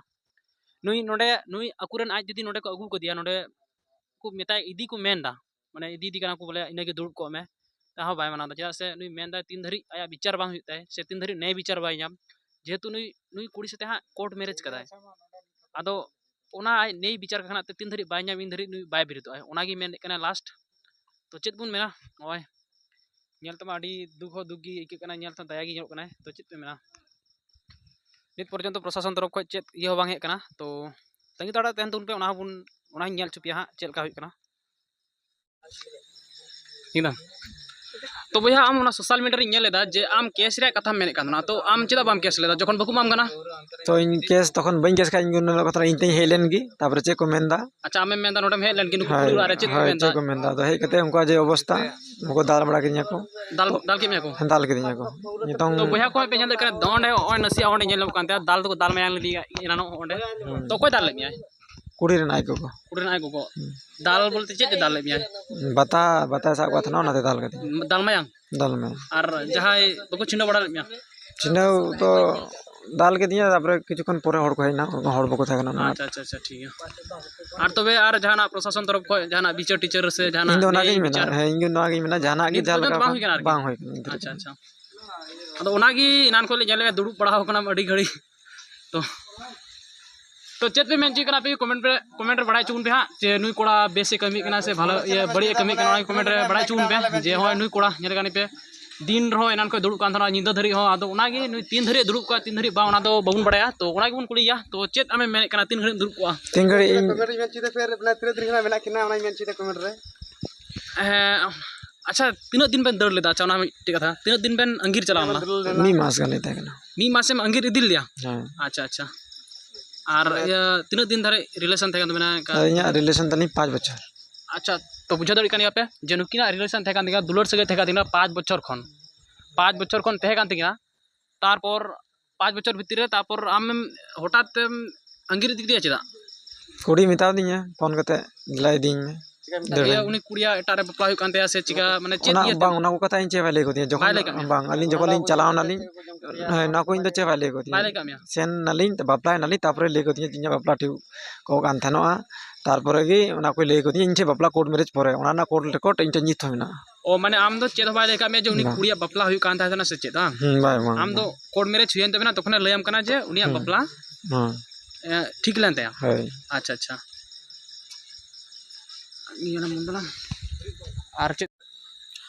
ᱱᱩᱭ ᱱᱚᱰᱮ, ᱱᱩᱭ ᱟᱠᱚᱨᱮᱱ ᱟᱡ ᱡᱩᱫᱤ ᱱᱚᱰᱮ ᱠᱚ ᱟᱹᱜᱩ ᱠᱟᱫᱮᱭᱟ, ᱱᱚᱰᱮ ᱠᱚ ᱢᱮᱛᱟᱭ, ᱤᱫᱤ ᱠᱚ ᱢᱮᱱ ᱮᱫᱟ, ᱢᱟᱱᱮ ᱤᱫᱤᱭᱮᱫᱮ ᱠᱟᱱᱟ ᱠᱚ ᱵᱚᱞᱮ ᱤᱱᱟᱹᱜᱮ ᱫᱩᱲᱩᱵ ᱠᱚᱜ ᱢᱮ, ᱛᱟᱦᱚᱸ ᱵᱟᱭ ᱢᱟᱱᱟᱣ ᱮᱫᱟ᱾ ᱪᱮᱫᱟᱜ ᱥᱮ ᱱᱩᱭ ᱢᱮᱱᱫᱟᱭ ᱛᱤᱱ ᱫᱷᱟᱹᱨᱤᱡ ᱟᱭᱟᱜ ᱵᱤᱪᱟᱨ ᱵᱟᱝ ᱦᱩᱭᱩᱜ ᱛᱟᱭ ᱥᱮ ᱛᱤᱱ ᱫᱷᱟᱹᱨᱤᱡ ᱱᱮᱭ ᱵᱤᱪᱟᱨ ᱵᱟᱭ ᱧᱟᱢ, ᱡᱮᱦᱮᱛᱩ ᱱᱩᱭ, ᱱᱩᱭ ᱠᱩᱲᱤ ᱥᱟᱛᱮ ᱦᱟᱸᱜ court marriage ᱠᱟᱫᱟᱭ, ᱟᱫᱚ ᱚᱱᱟ ᱟᱡ ᱱᱮᱭ ᱵᱤᱪᱟᱨ ᱠᱷᱚᱱᱟᱜ ᱛᱮ ᱛᱤᱱ ᱫᱷᱟᱹᱨᱤᱡ ᱵᱟᱭ ᱧᱟᱢ ᱤᱱ ᱫᱷᱟᱹᱨᱤᱡ ᱱᱩᱭ ᱵᱟᱭ ᱵᱮᱨᱮᱫᱚᱜᱼᱟᱭ, ᱚᱱᱟᱜᱮ ᱢᱮᱱᱮᱫ ᱠᱟᱱᱟ last᱾ ᱛᱚ ᱪᱮᱫ ᱵᱚᱱ ᱢᱮᱱᱟ, ᱱᱚᱜᱼᱚᱭ ᱧᱮᱞ ᱛᱮᱢᱟ ᱟᱹᱰᱤ ᱫᱩᱠ ᱦᱚᱸ ᱫᱩᱠ ᱜᱮ ᱟᱹᱭᱠᱟᱹᱜ ᱠᱟᱱᱟ, ᱧᱮᱞ ᱛᱮᱦᱚᱸ ᱫᱟᱭᱟ ᱜᱮ ᱧᱮᱞᱚᱜ ᱠᱟᱱᱟᱭ᱾ ᱛᱚ ᱪᱮᱫ ᱯᱮ ᱢᱮᱱᱟ, ᱱᱤᱛ ᱯᱚᱨᱡᱚᱱᱛᱚ ᱯᱨᱚᱥᱟᱥᱚᱱ ᱛᱚᱨᱚᱯ ᱠᱷᱚᱡ ᱪᱮᱫ ᱤᱭᱟᱹ ᱦᱚᱸ ᱵᱟᱝ ᱦᱮᱡ ᱠᱟᱱᱟ᱾ ᱛᱚ ᱛᱟᱺᱜᱤ ᱛᱟᱲᱟᱜ ᱛᱟᱦᱮᱱ ᱛᱟᱵᱚᱱ ᱯᱮ, ᱚᱱᱟ ᱦᱚᱸᱵᱚᱱ, ᱚᱱᱟ ᱦᱚᱸᱧ ᱧᱮᱞ ᱦᱚᱪᱚ ᱯᱮᱭᱟ ᱦᱟᱸᱜ ᱪᱮᱫ ᱞᱮᱠᱟ ᱦᱩᱭᱩᱜ ᱠᱟᱱᱟ᱾ ᱴᱷᱤᱠ ᱜᱮᱭᱟ᱾ ᱛᱚ ᱵᱚᱭᱦᱟ, ᱟᱢ ᱚᱱᱟ ᱥᱳᱥᱟᱞ ᱢᱤᱰᱤᱭᱟ ᱨᱮᱧ ᱧᱮᱞ ᱞᱮᱫᱟ ᱡᱮ ᱟᱢ ᱠᱮᱥ ᱨᱮᱭᱟᱜ ᱠᱟᱛᱷᱟᱢ ᱢᱮᱱᱮᱫ ᱠᱟᱱ ᱛᱟᱦᱮᱱᱟ, ᱛᱚ ᱟᱢ ᱪᱮᱫᱟᱜ ᱵᱟᱢ ᱠᱮᱥ ᱞᱮᱫᱟ ᱡᱚᱠᱷᱚᱱ ᱵᱟᱠᱚ ᱮᱢᱟᱢ ᱠᱟᱱᱟ? ᱛᱚ ᱤᱧ ᱠᱮᱥ ᱛᱚᱠᱷᱚᱱ ᱵᱟᱹᱧ ᱠᱮᱥ ᱠᱷᱟᱡ, ᱤᱧ ᱜᱮ ᱩᱱᱟᱹᱜ ᱠᱟᱛᱷᱟ ᱤᱧ ᱛᱮᱧ ᱦᱮᱡ ᱞᱮᱱ ᱜᱮ, ᱛᱟᱨᱯᱚᱨᱮ ᱪᱮᱫ ᱠᱚ ᱢᱮᱱᱫᱟ? ᱟᱪᱪᱷᱟ, ᱟᱢᱮᱢ ᱢᱮᱱᱫᱟ ᱱᱚᱰᱮᱢ ᱦᱮᱡ ᱞᱮᱱ ᱜᱮ, ᱱᱩᱠᱩ ᱦᱳᱭ, ᱠᱩᱲᱤ ᱚᱲᱟᱜ ᱨᱮ ᱪᱮᱫ ᱠᱚ ᱦᱳᱭ, ᱢᱮᱱᱫᱟ? ᱪᱮᱫ ᱠᱚ ᱢᱮᱱᱫᱟ? ᱟᱫᱚ ᱦᱮᱡ ᱠᱟᱛᱮ ᱩᱱᱠᱩᱣᱟᱜ ᱡᱮ ᱚᱵᱚᱥᱛᱟ, ᱩᱱᱠᱩ ᱫᱟᱞ ᱵᱟᱲᱟ ᱠᱤᱫᱤᱧᱟ ᱠᱚ᱾ ᱫᱟᱞ, ᱫᱟᱞ ᱠᱮᱫ ᱢᱮᱭᱟ ᱠᱚ? ᱦᱮᱸ, ᱫᱟᱞ ᱠᱤᱫᱤᱧᱟ ᱠᱚ᱾ ᱱᱤᱛᱚᱝ ᱛᱚ ᱵᱚᱭᱦᱟ ᱠᱚ ᱦᱚᱸ ᱯᱮ ᱧᱮᱞ ᱫᱟᱲᱮᱭᱟᱜ ᱠᱟᱱᱟ, ᱱᱚᱰᱮ ᱦᱚᱸ ᱱᱚᱜᱼᱚᱭ ᱱᱟᱥᱮᱭᱟᱜ ᱚᱸᱰᱮ ᱧᱮᱞ ᱧᱟᱢᱚᱜ ᱠᱟᱱ ᱛᱟᱭᱟ, ᱫᱟᱞ ᱫᱚᱠᱚ ᱫᱟᱞ ᱢᱟᱭᱟᱝ ᱞᱮᱫᱮᱭᱟ ᱮᱱᱟᱱᱚᱜ ᱚᱸᱰᱮ᱾ ᱦᱩᱸ᱾ ᱛᱚ ᱚᱠᱚᱭ ᱫᱟᱞ ᱞᱮᱫ ᱢᱮᱭᱟᱭ? ᱠᱩᱲᱤ ᱨᱮᱱ ᱟᱡ ᱜᱚᱜᱚ᱾ ᱠᱩᱲᱤ ᱨᱮᱱ ᱟᱡ ᱜᱚᱜᱚ᱾ ᱦᱩᱸ᱾ ᱫᱟᱞ ᱵᱚᱞᱛᱮ ᱪᱮᱫ ᱛᱮ ᱫᱟᱞ ᱞᱮᱫ ᱢᱮᱭᱟᱭ? ᱵᱟᱛᱟ, ᱵᱟᱛᱟᱭ ᱥᱟᱵ ᱠᱟᱜ ᱛᱟᱦᱮᱱᱟ, ᱚᱱᱟᱛᱮ ᱫᱟᱞ ᱠᱟᱫᱤᱧᱟ᱾ ᱫᱟᱞ ᱢᱟᱭᱟᱝ? ᱫᱟᱞ ᱢᱟᱭᱟᱝ᱾ ᱟᱨ ᱡᱟᱦᱟᱸᱭ ᱵᱟᱠᱚ ᱪᱷᱤᱸᱰᱟᱹᱣ ᱵᱟᱲᱟ ᱞᱮᱫ ᱢᱮᱭᱟ? ᱪᱷᱤᱸᱰᱟᱹᱣ ᱫᱚ ᱫᱟᱞ ᱠᱮᱫᱤᱧᱟ, ᱛᱟᱨᱯᱚᱨᱮ ᱠᱤᱪᱷᱩ ᱠᱷᱚᱱ ᱯᱚᱨᱮ ᱦᱚᱲ ᱠᱚ ᱦᱮᱡ ᱮᱱᱟ, ᱦᱚᱲ ᱵᱟᱠᱚ ᱛᱟᱦᱮᱸ ᱠᱟᱱᱟ ᱚᱱᱟ᱾ ᱟᱪᱪᱷᱟ, ᱟᱪᱪᱷᱟ, ᱟᱪᱪᱷᱟ, ᱴᱷᱤᱠ ᱜᱮᱭᱟ᱾ ᱟᱨ ᱛᱚᱵᱮ ᱟᱨ ᱡᱟᱦᱟᱱᱟᱜ ᱯᱨᱚᱥᱟᱥᱚᱱ ᱛᱚᱨᱚᱯ ᱠᱷᱚᱱ ᱡᱟᱦᱟᱱᱟᱜ ᱵᱤᱪᱟᱹᱨ ᱴᱤᱪᱟᱹᱨ ᱥᱮ ᱡᱟᱦᱟᱱᱟᱜ ᱤᱧ ᱫᱚ ᱚᱱᱟᱜᱤᱧ ᱢᱮᱱᱟ, ᱵᱤᱪᱟᱹᱨ? ᱦᱮᱸ, ᱤᱧ ᱫᱚ ᱱᱚᱣᱟᱜᱤᱧ ᱢᱮᱱᱟ, ᱡᱟᱦᱟᱱᱟᱜ ᱜᱮ ᱱᱤᱛ ᱡᱟᱦᱟᱸ ᱯᱚᱨᱡᱚᱱᱛᱚ ᱞᱮᱠᱟ ᱵᱟᱝ ᱦᱩᱭ ᱠᱟᱱᱟ ᱟᱨᱠᱤ? ᱵᱟᱝ ᱦᱩᱭ ᱠᱟᱱᱟ ᱱᱤᱛ ᱫᱷᱟᱹᱵᱤᱡ᱾ ᱟᱪᱪᱷᱟ, ᱟᱪᱪᱷᱟ᱾ ᱟᱫᱚ ᱚᱱᱟᱜᱮ ᱮᱱᱟᱱ ᱠᱷᱚᱱ ᱞᱮ ᱧᱮᱞᱮᱫᱼᱟ, ᱫᱩᱲᱩᱵ ᱵᱟᱲᱟ ᱟᱠᱟᱱᱟᱢ ᱟᱹᱰᱤ ᱜᱷᱟᱹᱲᱤᱡ᱾ ᱛᱚ, ᱛᱚ ᱪᱮᱫ ᱯᱮ ᱢᱮᱱ ᱦᱚᱪᱚᱭᱮᱫ ᱠᱟᱱᱟ ᱟᱯᱮ? ᱠᱚᱢᱮᱱᱴ ᱨᱮ, ᱠᱚᱢᱮᱱᱴ ᱨᱮ ᱵᱟᱲᱟᱭ ᱦᱚᱪᱚ ᱵᱚᱱ ᱯᱮ ᱦᱟᱸᱜ, ᱡᱮ ᱱᱩᱭ ᱠᱚᱲᱟ ᱵᱮᱥ ᱮ ᱠᱟᱹᱢᱤᱭᱮᱫ ᱠᱟᱱᱟ ᱥᱮ ᱵᱷᱟᱞᱚ, ᱤᱭᱟᱹ, ᱵᱟᱹᱲᱤᱡ ᱮ ᱠᱟᱹᱢᱤᱭᱮᱫ ᱠᱟᱱᱟ, ᱚᱱᱟ ᱠᱚᱢᱮᱱᱴ ᱨᱮ ᱵᱟᱲᱟᱭ ᱦᱚᱪᱚ ᱵᱚᱱ ᱯᱮ, ᱡᱮ ᱦᱚᱸᱜᱼᱚᱭ ᱱᱩᱭ ᱠᱚᱲᱟ ᱧᱮᱞ ᱠᱟᱱ ᱯᱮ, ᱫᱤᱱ ᱨᱮᱦᱚᱸ ᱮᱱᱟᱱ ᱠᱷᱚᱱ ᱫᱩᱲᱩᱵ ᱠᱟᱱ ᱛᱟᱦᱮᱱᱟ, ᱧᱤᱫᱟᱹ ᱫᱷᱟᱹᱨᱤᱡ ᱦᱚᱸ᱾ ᱟᱫᱚ ᱚᱱᱟᱜᱮ ᱱᱩᱭ ᱛᱤᱱ ᱫᱷᱟᱹᱨᱤᱡ ᱫᱩᱲᱩᱵ ᱠᱚᱜᱼᱟ, ᱛᱤᱱ ᱫᱷᱟᱹᱨᱤᱡ ᱵᱟᱝ, ᱚᱱᱟ ᱫᱚ ᱵᱟᱵᱚᱱ ᱵᱟᱲᱟᱭᱟ᱾ ᱛᱚ ᱚᱱᱟ ᱜᱮᱵᱚᱱ ᱠᱩᱞᱤᱭᱮᱭᱟ, ᱛᱚ ᱪᱮᱫ ᱟᱢᱮᱢ ᱢᱮᱱᱮᱫ ᱠᱟᱱᱟ, ᱛᱤᱱ ᱜᱷᱟᱹᱲᱤᱡ ᱮᱢ ᱫᱩᱲᱩᱵ ᱠᱚᱜᱼᱟ? ᱛᱤᱱ ᱜᱷᱟᱹᱲᱤᱡ ᱤᱧ ᱠᱚᱢᱮᱱᱴ ᱨᱮ ᱢᱮᱱ ᱦᱚᱪᱚᱭᱮᱫᱟ, ᱯᱷᱮᱨ ᱢᱟᱱᱮ ᱛᱤᱱᱟᱹᱜ ᱫᱤᱱ ᱠᱷᱚᱱᱟᱜ ᱢᱮᱱᱟᱜ ᱠᱤᱱᱟ, ᱚᱱᱟᱧ ᱢᱮᱱ ᱦᱚᱪᱚᱭᱮᱫᱟ ᱠᱚᱢᱮᱱᱴ ᱨᱮ᱾ ᱦᱮᱸ, ᱟᱪᱪᱷᱟ, ᱛᱤᱱᱟᱹᱜ ᱫᱤᱱ ᱵᱮᱱ ᱫᱟᱹᱲ ᱞᱮᱫᱟ? ᱟᱪᱪᱷᱟ, ᱚᱱᱟ ᱢᱤᱫᱴᱮᱡ ᱠᱟᱛᱷᱟ, ᱛᱤᱱᱟᱹᱜ ᱫᱤᱱ ᱵᱮᱱ ᱟᱸᱜᱤᱨ ᱪᱟᱞᱟᱣ ᱞᱮᱱᱟ? ᱢᱤᱫ ᱢᱟᱥ ᱜᱟᱱ ᱞᱤᱧ ᱛᱟᱦᱮᱸ ᱠᱟᱱᱟ᱾ ᱢᱤᱫ ᱢᱟᱥᱮᱢ ᱟᱸᱜᱤᱨ ᱤᱫᱤ ᱞᱮᱫᱮᱭᱟ? ᱦᱮᱸ᱾ ᱟᱪᱪᱷᱟ, ᱟᱪᱪᱷᱟ᱾ ᱟᱨ ᱤᱭᱟᱹ, ᱛᱤᱱᱟᱹᱜ ᱫᱤᱱ ᱫᱷᱟᱹᱨᱤᱡ ᱨᱤᱞᱮᱥᱚᱱ ᱛᱟᱦᱮᱸ ᱠᱟᱱ ᱛᱟᱵᱮᱱᱟ? ᱟᱨ ᱤᱧᱟᱹᱜ ᱨᱤᱞᱮᱥᱚᱱ ᱛᱟᱹᱞᱤᱧ ᱯᱟᱸᱪ ᱵᱚᱪᱷᱚᱨ᱾ ᱟᱪᱪᱷᱟ, ᱛᱚ ᱵᱩᱡᱷᱟᱹᱣ ᱫᱟᱲᱮᱭᱟᱜ ᱠᱟᱱ ᱜᱮᱭᱟ ᱯᱮ ᱡᱮ ᱱᱩᱠᱤᱱᱟᱜ ᱨᱤᱞᱮᱥᱚᱱ ᱛᱟᱦᱮᱸ ᱠᱟᱱ ᱛᱟᱹᱠᱤᱱᱟ, ᱫᱩᱞᱟᱹᱲ ᱥᱟᱹᱜᱟᱹᱭ ᱛᱟᱦᱮᱸ ᱠᱟᱱ ᱛᱟᱹᱠᱤᱱᱟ ᱯᱟᱸᱪ ᱵᱚᱪᱷᱚᱨ ᱠᱷᱚᱱ᱾ ᱯᱟᱸᱪ ᱵᱚᱪᱷᱚᱨ ᱠᱷᱚᱱ ᱛᱟᱦᱮᱸ ᱠᱟᱱ ᱛᱟᱹᱠᱤᱱᱟ, ᱛᱟᱨᱯᱚᱨ ᱯᱟᱸᱪ ᱵᱚᱪᱷᱚᱨ ᱵᱷᱤᱛᱤᱨ ᱨᱮ, ᱛᱟᱨᱯᱚᱨ ᱟᱢᱮᱢ ᱦᱚᱴᱟᱛ ᱮᱢ ᱟᱸᱜᱤᱨ ᱤᱫᱤ ᱠᱮᱫᱮᱭᱟ ᱪᱮᱫᱟᱜ? ᱠᱩᱲᱤ ᱢᱮᱛᱟᱣ ᱫᱤᱧᱟ ᱯᱷᱳᱱ ᱠᱟᱛᱮ, "ᱫᱮᱞᱟ ᱤᱫᱤᱧ ᱢᱮ, ᱫᱟᱹᱲᱟᱹᱧ ᱤᱭᱟᱹ, ᱢᱮ᱾" ᱩᱱᱤ ᱠᱩᱲᱤᱭᱟᱜ ᱮᱴᱟᱜ ᱨᱮ ᱵᱟᱯᱞᱟ ᱦᱩᱭᱩᱜ ᱠᱟᱱ ᱛᱟᱭᱟ ᱥᱮ ᱪᱤᱠᱟ, ᱢᱟᱱᱮ ᱪᱮᱫ ᱚᱱᱟ ᱤᱭᱟᱹ ᱵᱟᱝ, ᱛᱮ? ᱚᱱᱟ ᱠᱚ ᱠᱟᱛᱷᱟ ᱤᱧ ᱪᱮᱫ ᱦᱚᱸ ᱵᱟᱭ ᱞᱟᱹᱭ ᱠᱟᱫᱤᱧᱟ᱾ ᱡᱚᱠᱷᱚᱱ ᱵᱟᱭ ᱞᱟᱹᱭ ᱠᱟᱜ ᱢᱮᱭᱟ? ᱵᱟᱝ, ᱟᱹᱞᱤᱧ ᱡᱚᱠᱷᱚᱱ ᱞᱤᱧ ᱪᱟᱞᱟᱣ ᱱᱟᱞᱤᱧ, ᱦᱮᱸ, ᱱᱚᱣᱟ ᱠᱚ ᱤᱧ ᱫᱚ ᱪᱮᱫ ᱦᱚᱸ ᱵᱟᱭ ᱞᱟᱹᱭ ᱠᱟᱫᱤᱧᱟ᱾ ᱵᱟᱭ ᱞᱟᱹᱭ ᱠᱟᱜ ᱢᱮᱭᱟ? ᱥᱮᱱ ᱱᱟᱞᱤᱧ, ᱵᱟᱯᱞᱟᱭ ᱱᱟᱞᱤᱧ, ᱛᱟᱨᱯᱚᱨᱮ ᱞᱟᱹᱭ ᱠᱟᱫᱤᱧᱟ ᱡᱮ ᱤᱧᱟᱹᱜ ᱵᱟᱯᱞᱟ ᱴᱷᱤᱠ ᱠᱚ ᱠᱟᱱ ᱛᱟᱦᱮᱱᱚᱜᱼᱟ᱾ ᱛᱟᱨᱯᱚᱨᱮ ᱜᱮ ᱚᱱᱟ ᱠᱚᱭ ᱞᱟᱹᱭ ᱠᱟᱫᱤᱧᱟ, ᱤᱧ ᱴᱷᱮᱱ ᱵᱟᱯᱞᱟ ᱠᱳᱨᱴ ᱢᱮᱨᱮᱡᱽ ᱯᱚᱨᱮ, ᱚᱱᱟ ᱨᱮᱱᱟᱜ ᱠᱳᱨᱴ ᱨᱮᱠᱚᱨᱰ ᱤᱧ ᱴᱷᱮᱱ ᱱᱤᱛ ᱦᱚᱸ ᱢᱮᱱᱟᱜᱼᱟ᱾ ᱚ, ᱢᱟᱱᱮ ᱟᱢ ᱫᱚ ᱪᱮᱫ ᱦᱚᱸ ᱵᱟᱭ ᱞᱟᱹᱭ ᱠᱟᱜ ᱢᱮᱭᱟ ᱡᱮ ᱩᱱᱤ ᱵᱟᱝ᱾ ᱠᱩᱲᱤᱭᱟᱜ ᱵᱟᱯᱞᱟ ᱦᱩᱭᱩᱜ ᱠᱟᱱ ᱛᱟᱦᱮᱸ ᱠᱟᱱᱟ ᱥᱮ ᱪᱮᱫ, ᱵᱟᱝ? ᱦᱩᱸ, ᱵᱟᱭ, ᱵᱟᱝ, ᱟᱢ ᱫᱚ ᱵᱟᱝ᱾ ᱠᱳᱨᱴ ᱢᱮᱨᱮᱡᱽ ᱦᱩᱭᱮᱱ ᱛᱟᱵᱮᱱᱟ, ᱛᱚᱠᱷᱚᱱᱮ ᱞᱟᱹᱭᱟᱢ ᱠᱟᱱᱟ ᱡᱮ ᱩᱱᱤᱭᱟᱜ ᱦᱩᱸ᱾ ᱵᱟᱯᱞᱟ, ᱦᱩᱸ᱾ ᱮ, ᱴᱷᱤᱠ ᱞᱮᱱ ᱛᱟᱭᱟ? ᱦᱳᱭ᱾ ᱟᱪᱪᱷᱟ, ᱟᱪᱪᱷᱟ᱾ ᱤᱭᱟᱹ ᱱᱟ ᱢᱚᱱ ᱫᱚ ᱱᱟ᱾ ᱟᱨ ᱪᱮᱫ?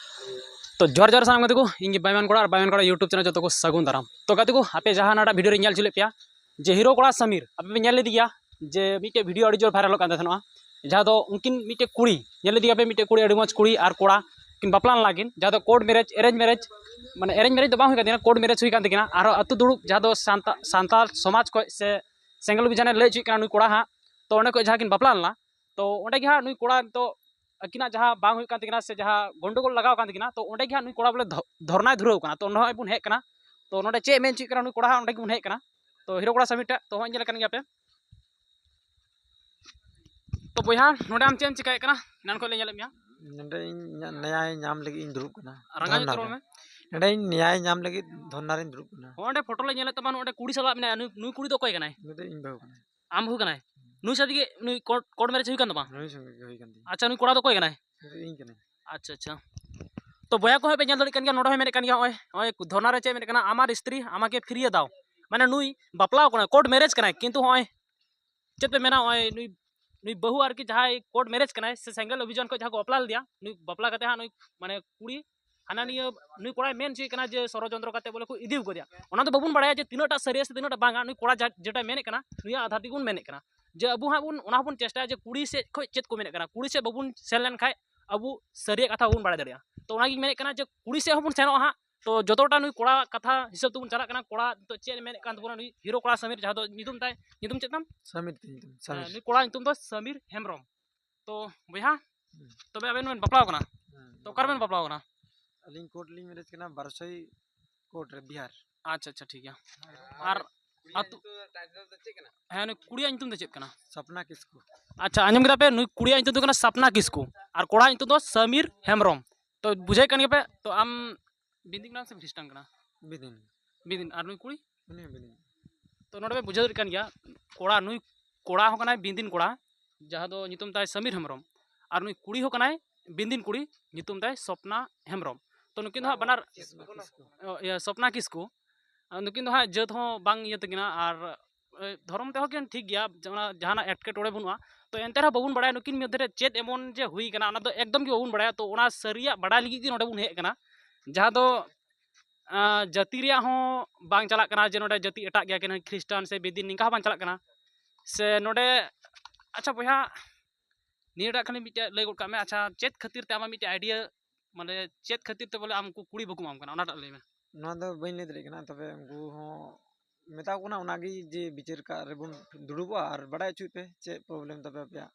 ᱛᱚ, ᱡᱚᱦᱟᱨ, ᱡᱚᱦᱟᱨ ᱥᱟᱱᱟᱢ ᱜᱟᱛᱮ ᱠᱚ, ᱤᱧ ᱜᱮ ᱵᱟᱭᱢᱟᱱ ᱠᱚᱲᱟ, ᱟᱨ ᱵᱟᱭᱢᱟᱱ ᱠᱚᱲᱟ YouTube channel ᱡᱚᱛᱚ ᱠᱚ ᱥᱟᱹᱜᱩᱱ ᱫᱟᱨᱟᱢ᱾ ᱛᱚ ᱜᱟᱛᱮ ᱠᱚ, ᱟᱯᱮ ᱡᱟᱦᱟᱸ ᱱᱟᱴᱟᱜ video ᱨᱮ ᱧᱮᱞ ᱦᱚᱪᱚ ᱞᱮᱫ ᱯᱮᱭᱟ, ᱡᱮ ᱦᱤᱨᱳ ᱠᱚᱲᱟ ᱥᱟᱢᱤᱨ, ᱟᱯᱮ ᱯᱮ ᱧᱮᱞ ᱞᱮᱫᱮ ᱜᱮᱭᱟ ᱡᱮ ᱢᱤᱫᱴᱮᱡ video ᱟᱹᱰᱤ ᱡᱳᱨ viral ᱚᱜ ᱠᱟᱱ ᱛᱟᱦᱮᱱᱟ, ᱡᱟᱦᱟᱸ ᱫᱚ ᱩᱱᱠᱤᱱ ᱢᱤᱫᱴᱮᱡ ᱠᱩᱲᱤ, ᱧᱮᱞ ᱞᱮᱫᱮ ᱜᱮᱭᱟ ᱯᱮ, ᱢᱤᱫᱴᱮᱡ ᱠᱩᱲᱤ ᱟᱹᱰᱤ ᱢᱚᱡᱽ ᱠᱩᱲᱤ ᱟᱨ ᱠᱚᱲᱟ, ᱠᱤᱱ ᱵᱟᱯᱞᱟ ᱞᱮᱱᱟ ᱠᱤᱱ, ᱡᱟᱦᱟᱸ ᱫᱚ ᱠᱳᱨᱴ ᱢᱮᱨᱮᱡᱽ, ᱮᱨᱮᱧᱡᱽ ᱢᱮᱨᱮᱡᱽ, ᱢᱟᱱᱮ ᱮᱨᱮᱧᱡᱽ ᱢᱮᱨᱮᱡᱽ ᱫᱚ ᱵᱟᱝ ᱦᱩᱭ ᱠᱟᱱ ᱛᱟᱹᱠᱤᱱᱟ, ᱠᱳᱨᱴ ᱢᱮᱨᱮᱡᱽ ᱦᱩᱭ ᱠᱟᱱ ᱛᱟᱹᱠᱤᱱᱟ᱾ ᱟᱨᱦᱚᱸ ᱟᱹᱛᱩ ᱫᱩᱲᱩᱵ, ᱡᱟᱦᱟᱸ ᱫᱚ ᱥᱟᱱᱛᱟ-, ᱥᱟᱱᱛᱟᱲ ᱥᱚᱢᱟᱡᱽ ᱠᱷᱚᱱ ᱥᱮ ᱥᱮᱸᱜᱮᱞ ᱚᱵᱷᱤᱡᱟᱱᱮ ᱞᱟᱹᱭ ᱦᱚᱪᱚᱭᱮᱫ ᱠᱟᱱᱟ ᱱᱩᱭ ᱠᱚᱲᱟ ᱦᱟᱸᱜ, ᱛᱚ ᱚᱸᱰᱮ ᱠᱷᱚᱱ ᱡᱟᱦᱟᱸ ᱠᱤᱱ ᱵᱟᱯᱞᱟ ᱞᱮᱱᱟ, ᱛᱚ ᱚᱸᱰᱮ ᱜᱮ ᱦᱟᱸᱜ ᱱᱩᱭ ᱠᱚᱲᱟ ᱱᱤᱛᱚᱜ ᱟᱹᱠᱤᱱᱟᱜ ᱡᱟᱦᱟᱸ ᱵᱟᱝ ᱦᱩᱭᱩᱜ ᱠᱟᱱ ᱛᱟᱹᱠᱤᱱᱟ ᱥᱮ ᱡᱟᱦᱟᱸ ᱜᱚᱱᱰᱚᱜᱳᱞ ᱞᱟᱜᱟᱣ ᱠᱟᱱ ᱛᱟᱹᱠᱤᱱᱟ, ᱛᱚ ᱚᱸᱰᱮ ᱜᱮ ᱦᱟᱸᱜ ᱱᱩᱭ ᱠᱚᱲᱟ ᱵᱚᱞᱮ ᱫᱷᱚ-, ᱫᱷᱚᱨᱱᱟᱭ ᱫᱷᱩᱨᱟᱹᱣ ᱠᱟᱱᱟ᱾ ᱛᱚ ᱱᱚᱜᱼᱚᱭ ᱵᱚᱱ ᱦᱮᱡ ᱠᱟᱱᱟ, ᱛᱚ ᱱᱚᱰᱮ ᱪᱮᱫ ᱢᱮᱱ ᱦᱚᱪᱚᱭᱮᱫ ᱠᱟᱱᱟ ᱱᱩᱭ ᱠᱚᱲᱟ ᱦᱟᱸᱜ, ᱚᱸᱰᱮ ᱜᱮᱵᱚᱱ ᱦᱮᱡ ᱠᱟᱱᱟ᱾ ᱛᱚ ᱦᱤᱨᱳ ᱠᱚᱲᱟ ᱥᱟᱢᱤᱨ ᱴᱟᱜ, ᱛᱚ ᱦᱚᱸᱜᱼᱚᱭ ᱧᱮᱞ ᱠᱟᱱ ᱜᱮᱭᱟ ᱯᱮ᱾ ᱛᱚ ᱵᱚᱭᱦᱟ, ᱱᱚᱰᱮ ᱟᱢ ᱪᱮᱫ ᱮᱢ ᱪᱤᱠᱟᱹᱭᱮᱫ ᱠᱟᱱᱟ? ᱮᱱᱟᱱ ᱠᱷᱚᱱ ᱞᱮ ᱧᱮᱞᱮᱫ ᱢᱮᱭᱟ᱾ ᱱᱚᱰᱮ ᱤᱧ ᱧᱟ-, ᱱᱮᱭᱟᱭ ᱧᱟᱢ ᱞᱟᱹᱜᱤᱫ ᱤᱧ ᱫᱩᱲᱩᱵ ᱠᱟᱱᱟ᱾ ᱨᱟᱸᱜᱟᱣ ᱧᱚᱜ ᱫᱷᱚᱨᱱᱟ ᱛᱮ ᱨᱚᱲ ᱨᱮ᱾ ᱢᱮ᱾ ᱱᱚᱰᱮ ᱤᱧ ᱱᱮᱭᱟᱭ ᱧᱟᱢ ᱞᱟᱹᱜᱤᱫ ᱫᱷᱚᱨᱱᱟ ᱨᱤᱧ ᱫᱩᱲᱩᱵ ᱠᱟᱱᱟ᱾ ᱦᱚᱸ, ᱚᱸᱰᱮ ᱯᱷᱳᱴᱳ ᱞᱮ ᱧᱮᱞᱮᱫ ᱛᱟᱢᱟ, ᱱᱚᱰᱮ ᱠᱩᱲᱤ ᱥᱟᱞᱟᱜ ᱢᱮᱱᱟᱭᱟ᱾ ᱱᱩᱭ, ᱱᱩᱭ ᱠᱩᱲᱤ ᱫᱚ ᱚᱠᱚᱭ ᱠᱟᱱᱟᱭ? ᱱᱩᱭ ᱫᱚ ᱤᱧ ᱵᱟᱹᱦᱩ ᱠᱟᱱᱟᱭ᱾ ᱟᱢ ᱵᱟᱹᱦᱩ ᱠᱟᱱᱟᱭ? ᱱᱩᱭ ᱥᱟᱶᱛᱮ ᱜᱮ ᱱᱩᱭ ᱠᱳᱨᱴ, ᱠᱳᱨᱴ ᱢᱮᱨᱮᱡᱽ ᱦᱩᱭ ᱠᱟᱱ ᱛᱟᱢᱟ? ᱱᱩᱭ ᱥᱚᱸᱜᱮ ᱜᱮ ᱦᱩᱭ ᱠᱟᱱ ᱛᱤᱧᱟ᱾ ᱟᱪᱪᱷᱟ, ᱱᱩᱭ ᱠᱚᱲᱟ ᱫᱚ ᱚᱠᱚᱭ ᱠᱟᱱᱟᱭ? ᱱᱩᱭ ᱫᱚ ᱤᱧ ᱠᱟᱹᱱᱟᱹᱧ᱾ ᱟᱪᱪᱷᱟ, ᱟᱪᱪᱷᱟ᱾ ᱛᱚ ᱵᱚᱭᱦᱟ ᱠᱚ ᱦᱟᱸᱜ ᱯᱮ ᱧᱮᱞ ᱫᱟᱲᱮᱭᱟᱜ ᱠᱟᱱ ᱜᱮᱭᱟ, ᱱᱚᱰᱮ ᱦᱚᱸᱭ ᱢᱮᱱᱮᱫ ᱠᱟᱱ ᱜᱮᱭᱟ, ᱱᱚᱜᱼᱚᱭ, ᱱᱚᱜᱼᱚᱭ ᱫᱷᱚᱨᱱᱟ ᱨᱮ ᱪᱮᱫ ᱢᱮᱱᱮᱫ ᱠᱟᱱᱟ, "ᱟᱢᱟᱨ ᱥᱛᱨᱤ ᱟᱢᱟᱠᱮ ᱯᱷᱤᱨᱤᱭᱮ ᱫᱟᱣ", ᱢᱟᱱᱮ ᱱᱩᱭ ᱵᱟᱯᱞᱟᱣ ᱠᱟᱱᱟᱭ, ᱠᱳᱨᱴ ᱢᱮᱨᱮᱡᱽ ᱠᱟᱱᱟᱭ, ᱠᱤᱱᱛᱩ ᱦᱚᱸᱜᱼᱚᱭ ᱪᱮᱫ ᱯᱮ ᱢᱮᱱᱟ, ᱱᱚᱜᱼᱚᱭ ᱱᱩᱭ, ᱱᱩᱭ ᱵᱟᱹᱦᱩ ᱟᱨᱠᱤ ᱡᱟᱦᱟᱸᱭ ᱠᱳᱨᱴ ᱢᱮᱨᱮᱡᱽ ᱠᱟᱱᱟᱭ ᱥᱮ ᱥᱮᱸᱜᱮᱞ ᱚᱵᱷᱤᱡᱟᱱ ᱠᱷᱚᱱ ᱡᱟᱦᱟᱸ ᱠᱚ ᱵᱟᱯᱞᱟ ᱞᱮᱫᱮᱭᱟ, ᱱᱩᱭ ᱵᱟᱯᱞᱟ ᱠᱟᱛᱮ ᱦᱟᱸᱜ ᱱᱩᱭ ᱢᱟᱱᱮ ᱠᱩᱲᱤ ᱦᱟᱱᱟ ᱱᱤᱭᱟᱹ ᱱᱩᱭ ᱠᱚᱲᱟᱭ ᱢᱮᱱ ᱦᱚᱪᱚᱭᱮᱫ ᱠᱟᱱᱟ ᱡᱮ ᱥᱚᱨᱚᱡᱚᱱᱛᱨᱚ ᱠᱟᱛᱮ ᱵᱚᱞᱮ ᱠᱚ ᱤᱫᱤ ᱠᱟᱫᱮᱭᱟ᱾ ᱚᱱᱟ ᱫᱚ ᱵᱟᱵᱚᱱ ᱵᱟᱲᱟᱭᱟ ᱡᱮ ᱛᱤᱱᱟᱹᱜ ᱴᱟ ᱥᱟᱹᱨᱤᱭᱟ ᱥᱮ ᱛᱤᱱᱟᱹᱜ ᱴᱟ ᱵᱟᱝᱟ, ᱱᱩᱭ ᱠᱚᱲᱟ ᱡᱟ-, ᱡᱮᱴᱟᱭ ᱢᱮᱱᱮᱫ ᱠᱟᱱᱟ, ᱱᱩᱭᱟᱜ ᱟᱫᱷᱟᱨ ᱛᱮᱜᱮ ᱵᱚᱱ ᱢᱮᱱᱮᱫ ᱠᱟᱱᱟ ᱡᱮ ᱟᱵᱚ ᱦᱟᱸᱜ ᱵᱚᱱ, ᱚᱱᱟ ᱦᱚᱸᱵᱚᱱ ᱪᱮᱥᱴᱟᱭᱟ ᱡᱮ ᱠᱩᱲᱤ ᱥᱮᱫ ᱠᱷᱚᱱ ᱪᱮᱫ ᱠᱚ ᱢᱮᱱᱮᱫ ᱠᱟᱱᱟ, ᱠᱩᱲᱤ ᱥᱮᱫ ᱵᱟᱵᱚᱱ ᱥᱮᱱ ᱞᱮᱱᱠᱷᱟᱱ ᱟᱵᱚ ᱥᱟᱹᱨᱤᱭᱟᱜ ᱠᱟᱛᱷᱟ ᱵᱟᱵᱚᱱ ᱵᱟᱲᱟᱭ ᱫᱟᱲᱮᱭᱟᱜᱼᱟ᱾ ᱛᱚ ᱚᱱᱟᱜᱤᱧ ᱢᱮᱱᱮᱫ ᱠᱟᱱᱟ ᱡᱮ ᱠᱩᱲᱤ ᱥᱮᱫ ᱦᱚᱸᱵᱚᱱ ᱥᱮᱱᱚᱜᱼᱟ ᱦᱟᱸᱜ, ᱛᱚ ᱡᱚᱛᱚᱴᱟ ᱱᱩᱭ ᱠᱚᱲᱟ ᱠᱟᱛᱷᱟ ᱦᱤᱥᱟᱹᱵ ᱛᱮᱵᱚᱱ ᱪᱟᱞᱟᱜ ᱠᱟᱱᱟ, ᱠᱚᱲᱟ ᱱᱤᱛᱚᱜ ᱪᱮᱫ ᱮ ᱢᱮᱱᱮᱫ ᱠᱟᱱ ᱛᱟᱵᱚᱱᱟ, ᱱᱩᱭ ᱦᱤᱨᱳ ᱠᱚᱲᱟ ᱥᱟᱢᱤᱨ, ᱡᱟᱦᱟᱸ ᱫᱚ ᱧᱩᱛᱩᱢ ᱛᱟᱭ, ᱧᱩᱛᱩᱢ ᱪᱮᱫ ᱛᱟᱢ? ᱥᱟᱢᱤᱨ ᱛᱤᱧ ᱧᱩᱛᱩᱢ, ᱦᱮᱸ, ᱥᱟᱢᱤᱨ᱾ ᱱᱩᱭ ᱠᱚᱲᱟ ᱧᱩᱛᱩᱢ ᱫᱚ ᱥᱟᱢᱤᱨ ᱦᱮᱢᱵᱨᱚᱢ᱾ ᱛᱚ ᱵᱚᱭᱦᱟ, ᱦᱩᱸ᱾ ᱛᱚᱵᱮ ᱟᱵᱮᱱ ᱵᱮᱱ ᱵᱟᱯᱞᱟᱣ ᱠᱟᱱᱟ? ᱦᱮᱸ, ᱛᱚ ᱚᱠᱟ ᱨᱮᱵᱮᱱ ᱵᱟᱯᱞᱟᱣ ᱠᱟᱱᱟ? ᱟᱹᱞᱤᱧ ᱠᱳᱨᱴ ᱞᱤᱧ ᱢᱮᱨᱮᱡᱽ ᱠᱟᱱᱟ, ᱵᱟᱨᱥᱳᱭ ᱠᱳᱨᱴ ᱨᱮ, ᱵᱤᱦᱟᱨ᱾ ᱟᱪᱪᱷᱟ, ᱟᱪᱪᱷᱟ, ᱴᱷᱤᱠ ᱜᱮᱭᱟ᱾ ᱟᱨ ᱟᱹᱛᱩ? ᱦᱮᱸ, ᱱᱩᱭ ᱠᱩᱲᱤᱭᱟᱜ ᱧᱩᱛᱩᱢ ᱫᱚ ᱪᱮᱫ ᱠᱟᱱᱟ? ᱥᱟᱯᱱᱟ ᱠᱤᱥᱠᱩ᱾ ᱟᱪᱪᱷᱟ, ᱟᱸᱡᱚᱢ ᱠᱮᱫᱟ ᱯᱮ, ᱱᱩᱭ ᱠᱩᱲᱤᱭᱟᱜ ᱧᱩᱛᱩᱢ ᱫᱚ ᱠᱟᱱᱟ ᱥᱟᱯᱱᱟ ᱠᱤᱥᱠᱩ ᱟᱨ ᱠᱚᱲᱟᱣᱟᱜ ᱧᱩᱛᱩᱢ ᱫᱚ ᱥᱟᱢᱤᱨ ᱦᱮᱢᱵᱨᱚᱢ᱾ ᱛᱚ ᱵᱩᱡᱷᱟᱹᱣᱮᱫ ᱠᱟᱱ ᱜᱮᱭᱟ ᱯᱮ, ᱛᱚ ᱟᱢ ᱵᱤᱱᱫᱤ ᱠᱟᱱᱟᱢ ᱥᱮ ᱠᱷᱨᱤᱥᱴᱟᱱ ᱠᱟᱱᱟ? ᱵᱤᱫᱤᱱ᱾ ᱵᱤᱫᱤᱱ᱾ ᱟᱨ ᱱᱩᱭ ᱠᱩᱲᱤ? ᱩᱱᱤ ᱦᱚᱸ ᱵᱤᱫᱤᱱ᱾ ᱛᱚ ᱱᱚᱰᱮ ᱯᱮ ᱵᱩᱡᱷᱟᱹᱣ ᱫᱟᱲᱮᱭᱟᱜ ᱠᱟᱱ ᱜᱮᱭᱟ, ᱠᱚᱲᱟ, ᱱᱩᱭ ᱠᱚᱲᱟ ᱦᱚᱸ ᱠᱟᱱᱟᱭ ᱵᱤᱱᱫᱤᱱ ᱠᱚᱲᱟ, ᱡᱟᱦᱟᱸ ᱫᱚ ᱧᱩᱛᱩᱢ ᱛᱟᱭ ᱥᱟᱢᱤᱨ ᱦᱮᱢᱵᱨᱚᱢ, ᱟᱨ ᱱᱩᱭ ᱠᱩᱲᱤ ᱦᱚᱸ ᱠᱟᱱᱟᱭ ᱵᱤᱱᱫᱤᱱ ᱠᱩᱲᱤ, ᱧᱩᱛᱩᱢ ᱛᱟᱭ ᱥᱚᱯᱱᱟ ᱦᱮᱢᱵᱨᱚᱢ᱾ ᱛᱚ ᱱᱩᱠᱤᱱ ᱫᱚ ᱦᱟᱸᱜ ᱵᱟᱱᱟᱨ, ᱠᱤᱥᱠᱩ, ᱠᱤᱥᱠᱩ᱾ ᱚ, ᱤᱭᱟᱹ, ᱥᱚᱯᱱᱟ ᱠᱤᱥᱠᱩ᱾ ᱟᱨ ᱱᱩᱠᱤᱱ ᱫᱚ ᱦᱟᱸᱜ ᱡᱟᱹᱛ ᱦᱚᱸ ᱵᱟᱝ ᱤᱭᱟᱹ ᱛᱟᱹᱠᱤᱱᱟ, ᱟᱨ, ᱮ, ᱫᱷᱚᱨᱚᱢ ᱛᱮᱦᱚᱸ ᱠᱤᱱ ᱴᱷᱤᱠ ᱜᱮᱭᱟ, ᱡᱮ ᱚᱱᱟ ᱡᱟᱦᱟᱱᱟᱜ ᱮᱴᱠᱮᱴᱚᱬᱮ ᱵᱟᱹᱱᱩᱜᱼᱟ᱾ ᱛᱚ ᱮᱱᱛᱮ ᱨᱮᱦᱚᱸ ᱵᱟᱵᱚᱱ ᱵᱟᱲᱟᱭᱟ ᱱᱩᱠᱤᱱ ᱢᱚᱫᱽᱫᱷᱮ ᱨᱮ ᱪᱮᱫ ᱮᱢᱚᱱ ᱡᱮ ᱦᱩᱭ ᱠᱟᱱᱟ, ᱚᱱᱟ ᱫᱚ ᱮᱠᱫᱚᱢ ᱜᱮ ᱵᱟᱵᱚᱱ ᱵᱟᱲᱟᱭᱟ᱾ ᱛᱚ ᱚᱱᱟ ᱥᱟᱹᱨᱤᱭᱟᱜ ᱵᱟᱲᱟᱭ ᱞᱟᱹᱜᱤᱫ ᱜᱮ ᱱᱚᱰᱮ ᱵᱚᱱ ᱦᱮᱡ ᱟᱠᱟᱱᱟ, ᱡᱟᱦᱟᱸ ᱫᱚ ᱟᱸ, ᱡᱟᱹᱛᱤ ᱨᱮᱭᱟᱜ ᱦᱚᱸ ᱵᱟᱝ ᱪᱟᱞᱟᱜ ᱠᱟᱱᱟ ᱡᱮ ᱱᱚᱰᱮ ᱡᱟᱹᱛᱤ ᱮᱴᱟᱜ ᱜᱮᱭᱟ ᱠᱤᱱ, ᱠᱷᱨᱤᱥᱴᱟᱱ ᱥᱮ ᱵᱮᱫᱤᱱ, ᱱᱤᱝᱠᱟ ᱦᱚᱸ ᱵᱟᱝ ᱪᱟᱞᱟᱜ ᱠᱟᱱᱟ᱾ ᱥᱮ ᱱᱚᱰᱮ, ᱟᱪᱪᱷᱟ ᱵᱚᱭᱦᱟ, ᱱᱤᱭᱟᱹᱴᱟᱜ ᱠᱷᱟᱹᱞᱤ ᱢᱤᱫᱴᱮᱡ ᱞᱟᱹᱭ ᱜᱚᱫ ᱠᱟᱜ ᱢᱮ, ᱟᱪᱪᱷᱟ, ᱪᱮᱫ ᱠᱷᱟᱹᱛᱤᱨ ᱛᱮ ᱟᱢᱟᱜ ᱢᱤᱫᱴᱮᱡ idea ᱢᱟᱱᱮ ᱪᱮᱫ ᱠᱷᱟᱹᱛᱤᱨ ᱛᱮ ᱵᱚᱞᱮ ᱟᱢ ᱠᱚ ᱠᱩᱲᱤ ᱵᱟᱠᱚ ᱮᱢᱟᱢ ᱠᱟᱱᱟ, ᱚᱱᱟᱴᱟᱜ ᱞᱟᱹᱭ ᱢᱮ᱾ ᱱᱚᱣᱟ ᱫᱚ ᱵᱟᱹᱧ ᱞᱟᱹᱭ ᱫᱟᱲᱮᱭᱟᱜ ᱠᱟᱱᱟ, ᱛᱚᱵᱮ ᱩᱱᱠᱩ ᱦᱚᱸ ᱢᱮᱛᱟ ᱠᱚ ᱠᱟᱱᱟ ᱚᱱᱟᱜᱮ ᱡᱮ ᱵᱤᱪᱟᱹᱨ ᱠᱟᱜ ᱨᱮᱵᱚᱱ ᱫᱩᱲᱩᱵᱚᱜᱼᱟ ᱟᱨ ᱵᱟᱲᱟᱭ ᱦᱚᱪᱚᱭ ᱯᱮ ᱪᱮᱫ problem ᱛᱟᱯᱮ ᱟᱯᱮᱭᱟᱜ᱾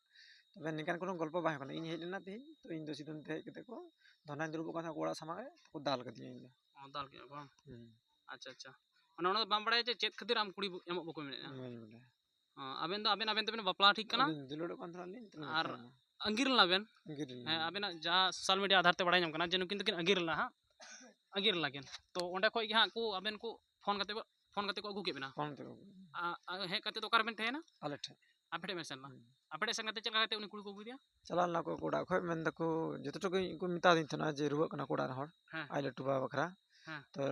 ᱛᱚᱵᱮ ᱱᱤᱝᱠᱟᱱ ᱠᱳᱱᱳ ᱜᱚᱞᱯᱚ ᱵᱟᱝ ᱦᱩᱭ ᱠᱟᱱᱟ᱾ ᱤᱧ ᱦᱮᱡ ᱞᱮᱱᱟ ᱛᱮᱦᱮᱧ, ᱛᱚ ᱤᱧ ᱫᱚ ᱥᱤᱫᱷᱟᱹ ᱱᱚᱛᱮ ᱦᱮᱡ ᱠᱟᱛᱮ ᱠᱚ ᱫᱷᱚᱨᱱᱟᱧ ᱫᱩᱲᱩᱵᱚᱜ ᱠᱟᱱ ᱛᱟᱦᱮᱸᱫ ᱟᱠᱚ ᱚᱲᱟᱜ ᱥᱟᱢᱟᱝ ᱨᱮ, ᱛᱚ ᱠᱚ ᱫᱟᱞ ᱠᱟᱫᱤᱧᱟ ᱤᱧ ᱫᱚ᱾ ᱚ, ᱫᱟᱞ ᱠᱮᱫᱟ ᱠᱚ ᱵᱟᱝ? ᱦᱩᱸ᱾ ᱟᱪᱪᱷᱟ, ᱟᱪᱪᱷᱟ᱾ ᱢᱟᱱᱮ ᱚᱱᱟ ᱫᱚ ᱵᱟᱢ ᱵᱟᱲᱟᱭᱟ ᱡᱮ ᱪᱮᱫ ᱠᱷᱟᱹᱛᱤᱨ ᱟᱢ ᱠᱩᱲᱤ ᱮᱢᱚᱜ ᱵᱟᱠᱚ ᱢᱮᱱᱮᱫᱼᱟ? ᱵᱟᱹᱧ ᱵᱟᱰᱟᱭᱟ᱾ ᱚ, ᱟᱵᱮᱱ ᱫᱚ ᱟᱵᱮᱱ, ᱟᱵᱮᱱ ᱛᱮᱵᱮᱱ ᱵᱟᱯᱞᱟ ᱴᱷᱤᱠ ᱠᱟᱱᱟ? ᱟᱹᱞᱤᱧ ᱫᱩᱞᱟᱹᱲᱚᱜ ᱠᱟᱱ ᱛᱟᱦᱮᱱᱟᱞᱤᱧ, ᱛᱟᱦᱞᱮ ᱟᱨ ᱵᱟᱯᱞᱟ ᱮᱱᱟ᱾ ᱟᱸᱜᱤᱨ ᱞᱮᱱᱟ ᱵᱮᱱ? ᱟᱹᱜᱤᱨ ᱞᱮᱱᱟ᱾ ᱦᱮᱸ, ᱟᱵᱮᱱᱟᱜ ᱡᱟ social media ᱟᱫᱷᱟᱨ ᱛᱮ ᱵᱟᱲᱟᱭ ᱧᱟᱢ ᱠᱟᱱᱟ ᱡᱮ ᱱᱩᱠᱤᱱ ᱫᱚᱠᱤᱱ ᱟᱹᱜᱤᱨ ᱞᱮᱱᱟ ᱦᱟᱸᱜ, ᱟᱹᱜᱤᱨ ᱞᱮᱱᱟ ᱠᱤᱱ᱾ ᱛᱚ ᱚᱸᱰᱮ ᱠᱷᱚᱡ ᱜᱮ ᱦᱟᱸᱜ ᱠᱚ ᱟᱵᱮᱱ ᱠᱚ ᱯᱷᱳᱱ ᱠᱟᱛᱮ ᱠᱚ, ᱯᱷᱳᱱ ᱠᱟᱛᱮ ᱠᱚ ᱟᱹᱜᱩ ᱠᱮᱫ ᱵᱮᱱᱟ? ᱯᱷᱳᱱ ᱛᱮ ᱠᱚ ᱟᱹᱜᱩ ᱠᱮᱫ ᱞᱤᱧᱟ᱾ ᱟ-, ᱟ-, ᱦᱮᱡ ᱠᱟᱛᱮ ᱫᱚ ᱚᱠᱟ ᱨᱮᱵᱮᱱ ᱛᱟᱦᱮᱸᱭᱮᱱᱟ? ᱟᱞᱮ ᱴᱷᱮᱱ᱾ ᱟᱯᱮ ᱴᱷᱮᱱ ᱵᱮᱱ ᱥᱮᱱ ᱞᱮᱱᱟ? ᱦᱩᱸ᱾ ᱟᱯᱮ ᱴᱷᱮᱱ ᱥᱮᱱ ᱠᱟᱛᱮ ᱪᱮᱫ ᱞᱮᱠᱟ ᱠᱟᱛᱮ ᱩᱱᱤ ᱠᱩᱲᱤ ᱠᱚ ᱟᱹᱜᱩ ᱠᱮᱫᱮᱭᱟ? ᱪᱟᱞᱟᱣ ᱞᱮᱱᱟ ᱠᱚ ᱚᱲᱟᱜ ᱠᱷᱚᱡ, ᱢᱮᱱ ᱫᱟᱠᱚ ᱡᱚᱛᱚ ᱴᱩᱠᱩ ᱠᱚ ᱢᱮᱛᱟ ᱫᱤᱧ ᱛᱟᱦᱮᱱᱟ ᱡᱮ ᱨᱩᱣᱟᱹᱜ ᱠᱟᱱᱟ ᱠᱚ ᱚᱲᱟᱜ ᱨᱮᱱ ᱦᱚᱲ, ᱦᱮᱸ᱾ ᱟᱡ ᱞᱟᱹᱴᱩ ᱵᱟᱵᱟ ᱵᱟᱠᱷᱨᱟ᱾ ᱦᱮᱸ᱾ ᱛᱚ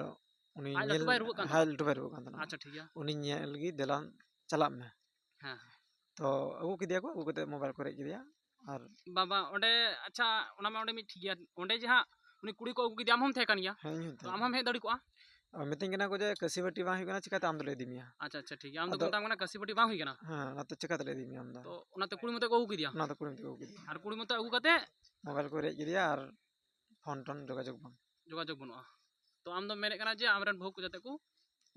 ᱩᱱᱤ ᱟᱡ ᱞᱟᱹᱴᱩ ᱧᱮᱞ, ᱵᱟᱭ ᱨᱩᱣᱟᱹᱜ ᱠᱟᱱ ᱦᱮᱸ, ᱛᱟᱦᱮᱱᱟ? ᱞᱟᱹᱴᱩ ᱵᱟᱭ ᱨᱩᱣᱟᱹᱜ ᱠᱟᱱ ᱛᱟᱦᱮᱱᱟ᱾ ᱟᱪᱪᱷᱟ, ᱴᱷᱤᱠ ᱜᱮᱭᱟ᱾ ᱩᱱᱤ ᱧᱮᱞ ᱞᱟᱹᱜᱤᱫ ᱫᱮᱞᱟ ᱪᱟᱞᱟᱜ ᱢᱮ᱾ ᱦᱮᱸ᱾ ᱛᱚ ᱟᱹᱜᱩ ᱠᱮᱫᱮᱭᱟ ᱠᱚ, ᱟᱹᱜᱩ ᱠᱟᱛᱮ mobile ᱠᱚ ᱨᱮᱡ ᱠᱮᱫᱮᱭᱟ᱾ ᱟᱨ ᱵᱟᱵᱟ, ᱚᱸᱰᱮ, ᱟᱪᱪᱷᱟ, ᱚᱱᱟ ᱢᱟ ᱚᱸᱰᱮ ᱢᱤᱫ ᱴᱷᱤᱠ ᱜᱮᱭᱟ᱾ ᱚᱸᱰᱮ ᱡᱟᱦᱟᱸ ᱩᱱᱤ ᱠᱩᱲᱤ ᱠᱚ ᱟᱹᱜᱩ ᱠᱮᱫᱮᱭᱟ, ᱟᱢ ᱦᱚᱸᱢ ᱛᱟᱦᱮᱸ ᱠᱟᱱ ᱜᱮᱭᱟ᱾ ᱦᱮᱸ, ᱤᱧ ᱦᱚᱸᱧ ᱛᱚ ᱛᱟᱦᱮᱸ ᱟᱢ ᱦᱚᱸᱢ ᱠᱟᱱᱟ᱾ ᱦᱮᱡ ᱫᱟᱲᱮ ᱠᱚᱜᱼᱟ᱾ ᱟᱨ ᱢᱤᱛᱟᱹᱧ ᱠᱟᱱᱟ ᱠᱚ ᱡᱮ, "ᱠᱟᱹᱥᱤ ᱵᱟᱹᱴᱤ ᱵᱟᱝ ᱦᱩᱭᱩᱜ ᱠᱟᱱᱟ, ᱪᱤᱠᱟᱹᱛᱮ ᱟᱢ ᱫᱚᱞᱮ ᱤᱫᱤ ᱢᱮᱭᱟ?" ᱟᱪᱪᱷᱟ, ᱟᱪᱪᱷᱟ, ᱴᱷᱤᱠ ᱜᱮᱭᱟ᱾ ᱟᱢ ᱫᱚ ᱟᱫᱚ ᱢᱮᱛᱟᱢ ᱠᱟᱱᱟ ᱠᱟᱹᱥᱤ ᱵᱟᱹᱴᱤ ᱵᱟᱝ ᱦᱩᱭ ᱠᱟᱱᱟ᱾ ᱦᱮᱸ, ᱚᱱᱟᱛᱮ ᱪᱤᱠᱟᱹ ᱛᱮᱞᱮ ᱤᱫᱤ ᱢᱮᱭᱟ ᱟᱢ ᱫᱚ? ᱛᱚ ᱚᱱᱟᱛᱮ ᱠᱩᱲᱤ ᱢᱚᱛᱚ ᱠᱚ ᱟᱹᱜᱩ ᱠᱮᱫᱮᱭᱟ? ᱚᱱᱟᱛᱮ ᱠᱩᱲᱤ ᱢᱚᱛᱚ ᱠᱚ ᱟᱹᱜᱩ ᱠᱮᱫᱮᱭᱟ᱾ ᱟᱨ ᱠᱩᱲᱤ ᱢᱚᱛᱚ ᱟᱹᱜᱩ ᱠᱟᱛᱮ? mobile ᱠᱚ ᱨᱮᱡ ᱠᱮᱫᱮᱭᱟ ᱟᱨ ᱯᱷᱳᱱ ᱴᱳᱱ ᱡᱳᱜᱟᱡᱳᱜᱽ ᱵᱟᱝ᱾ ᱡᱳᱜᱟᱡᱳᱜᱽ ᱵᱟᱹᱱᱩᱜᱼᱟ᱾ ᱛᱚ ᱟᱢ ᱫᱚᱢ ᱢᱮᱱᱮᱫ ᱠᱟᱱᱟ ᱡᱮ ᱟᱢᱨᱮᱱ ᱵᱟᱹᱦᱩ ᱠᱚ ᱡᱟᱛᱮ ᱠᱚ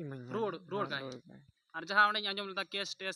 ᱤᱢᱟᱹᱧ ᱢᱟ, ᱨᱩᱣᱟᱹᱲ, ᱦᱮᱸ, ᱨᱩᱣᱟᱹᱲ ᱠᱟᱭ᱾ ᱨᱩᱣᱟᱹᱲ ᱠᱟᱭ᱾ ᱟᱨ ᱡᱟᱦᱟᱸ ᱚᱸᱰᱮᱧ ᱟᱸᱡᱚᱢ ᱞᱮᱫᱟ case ᱴᱮᱥ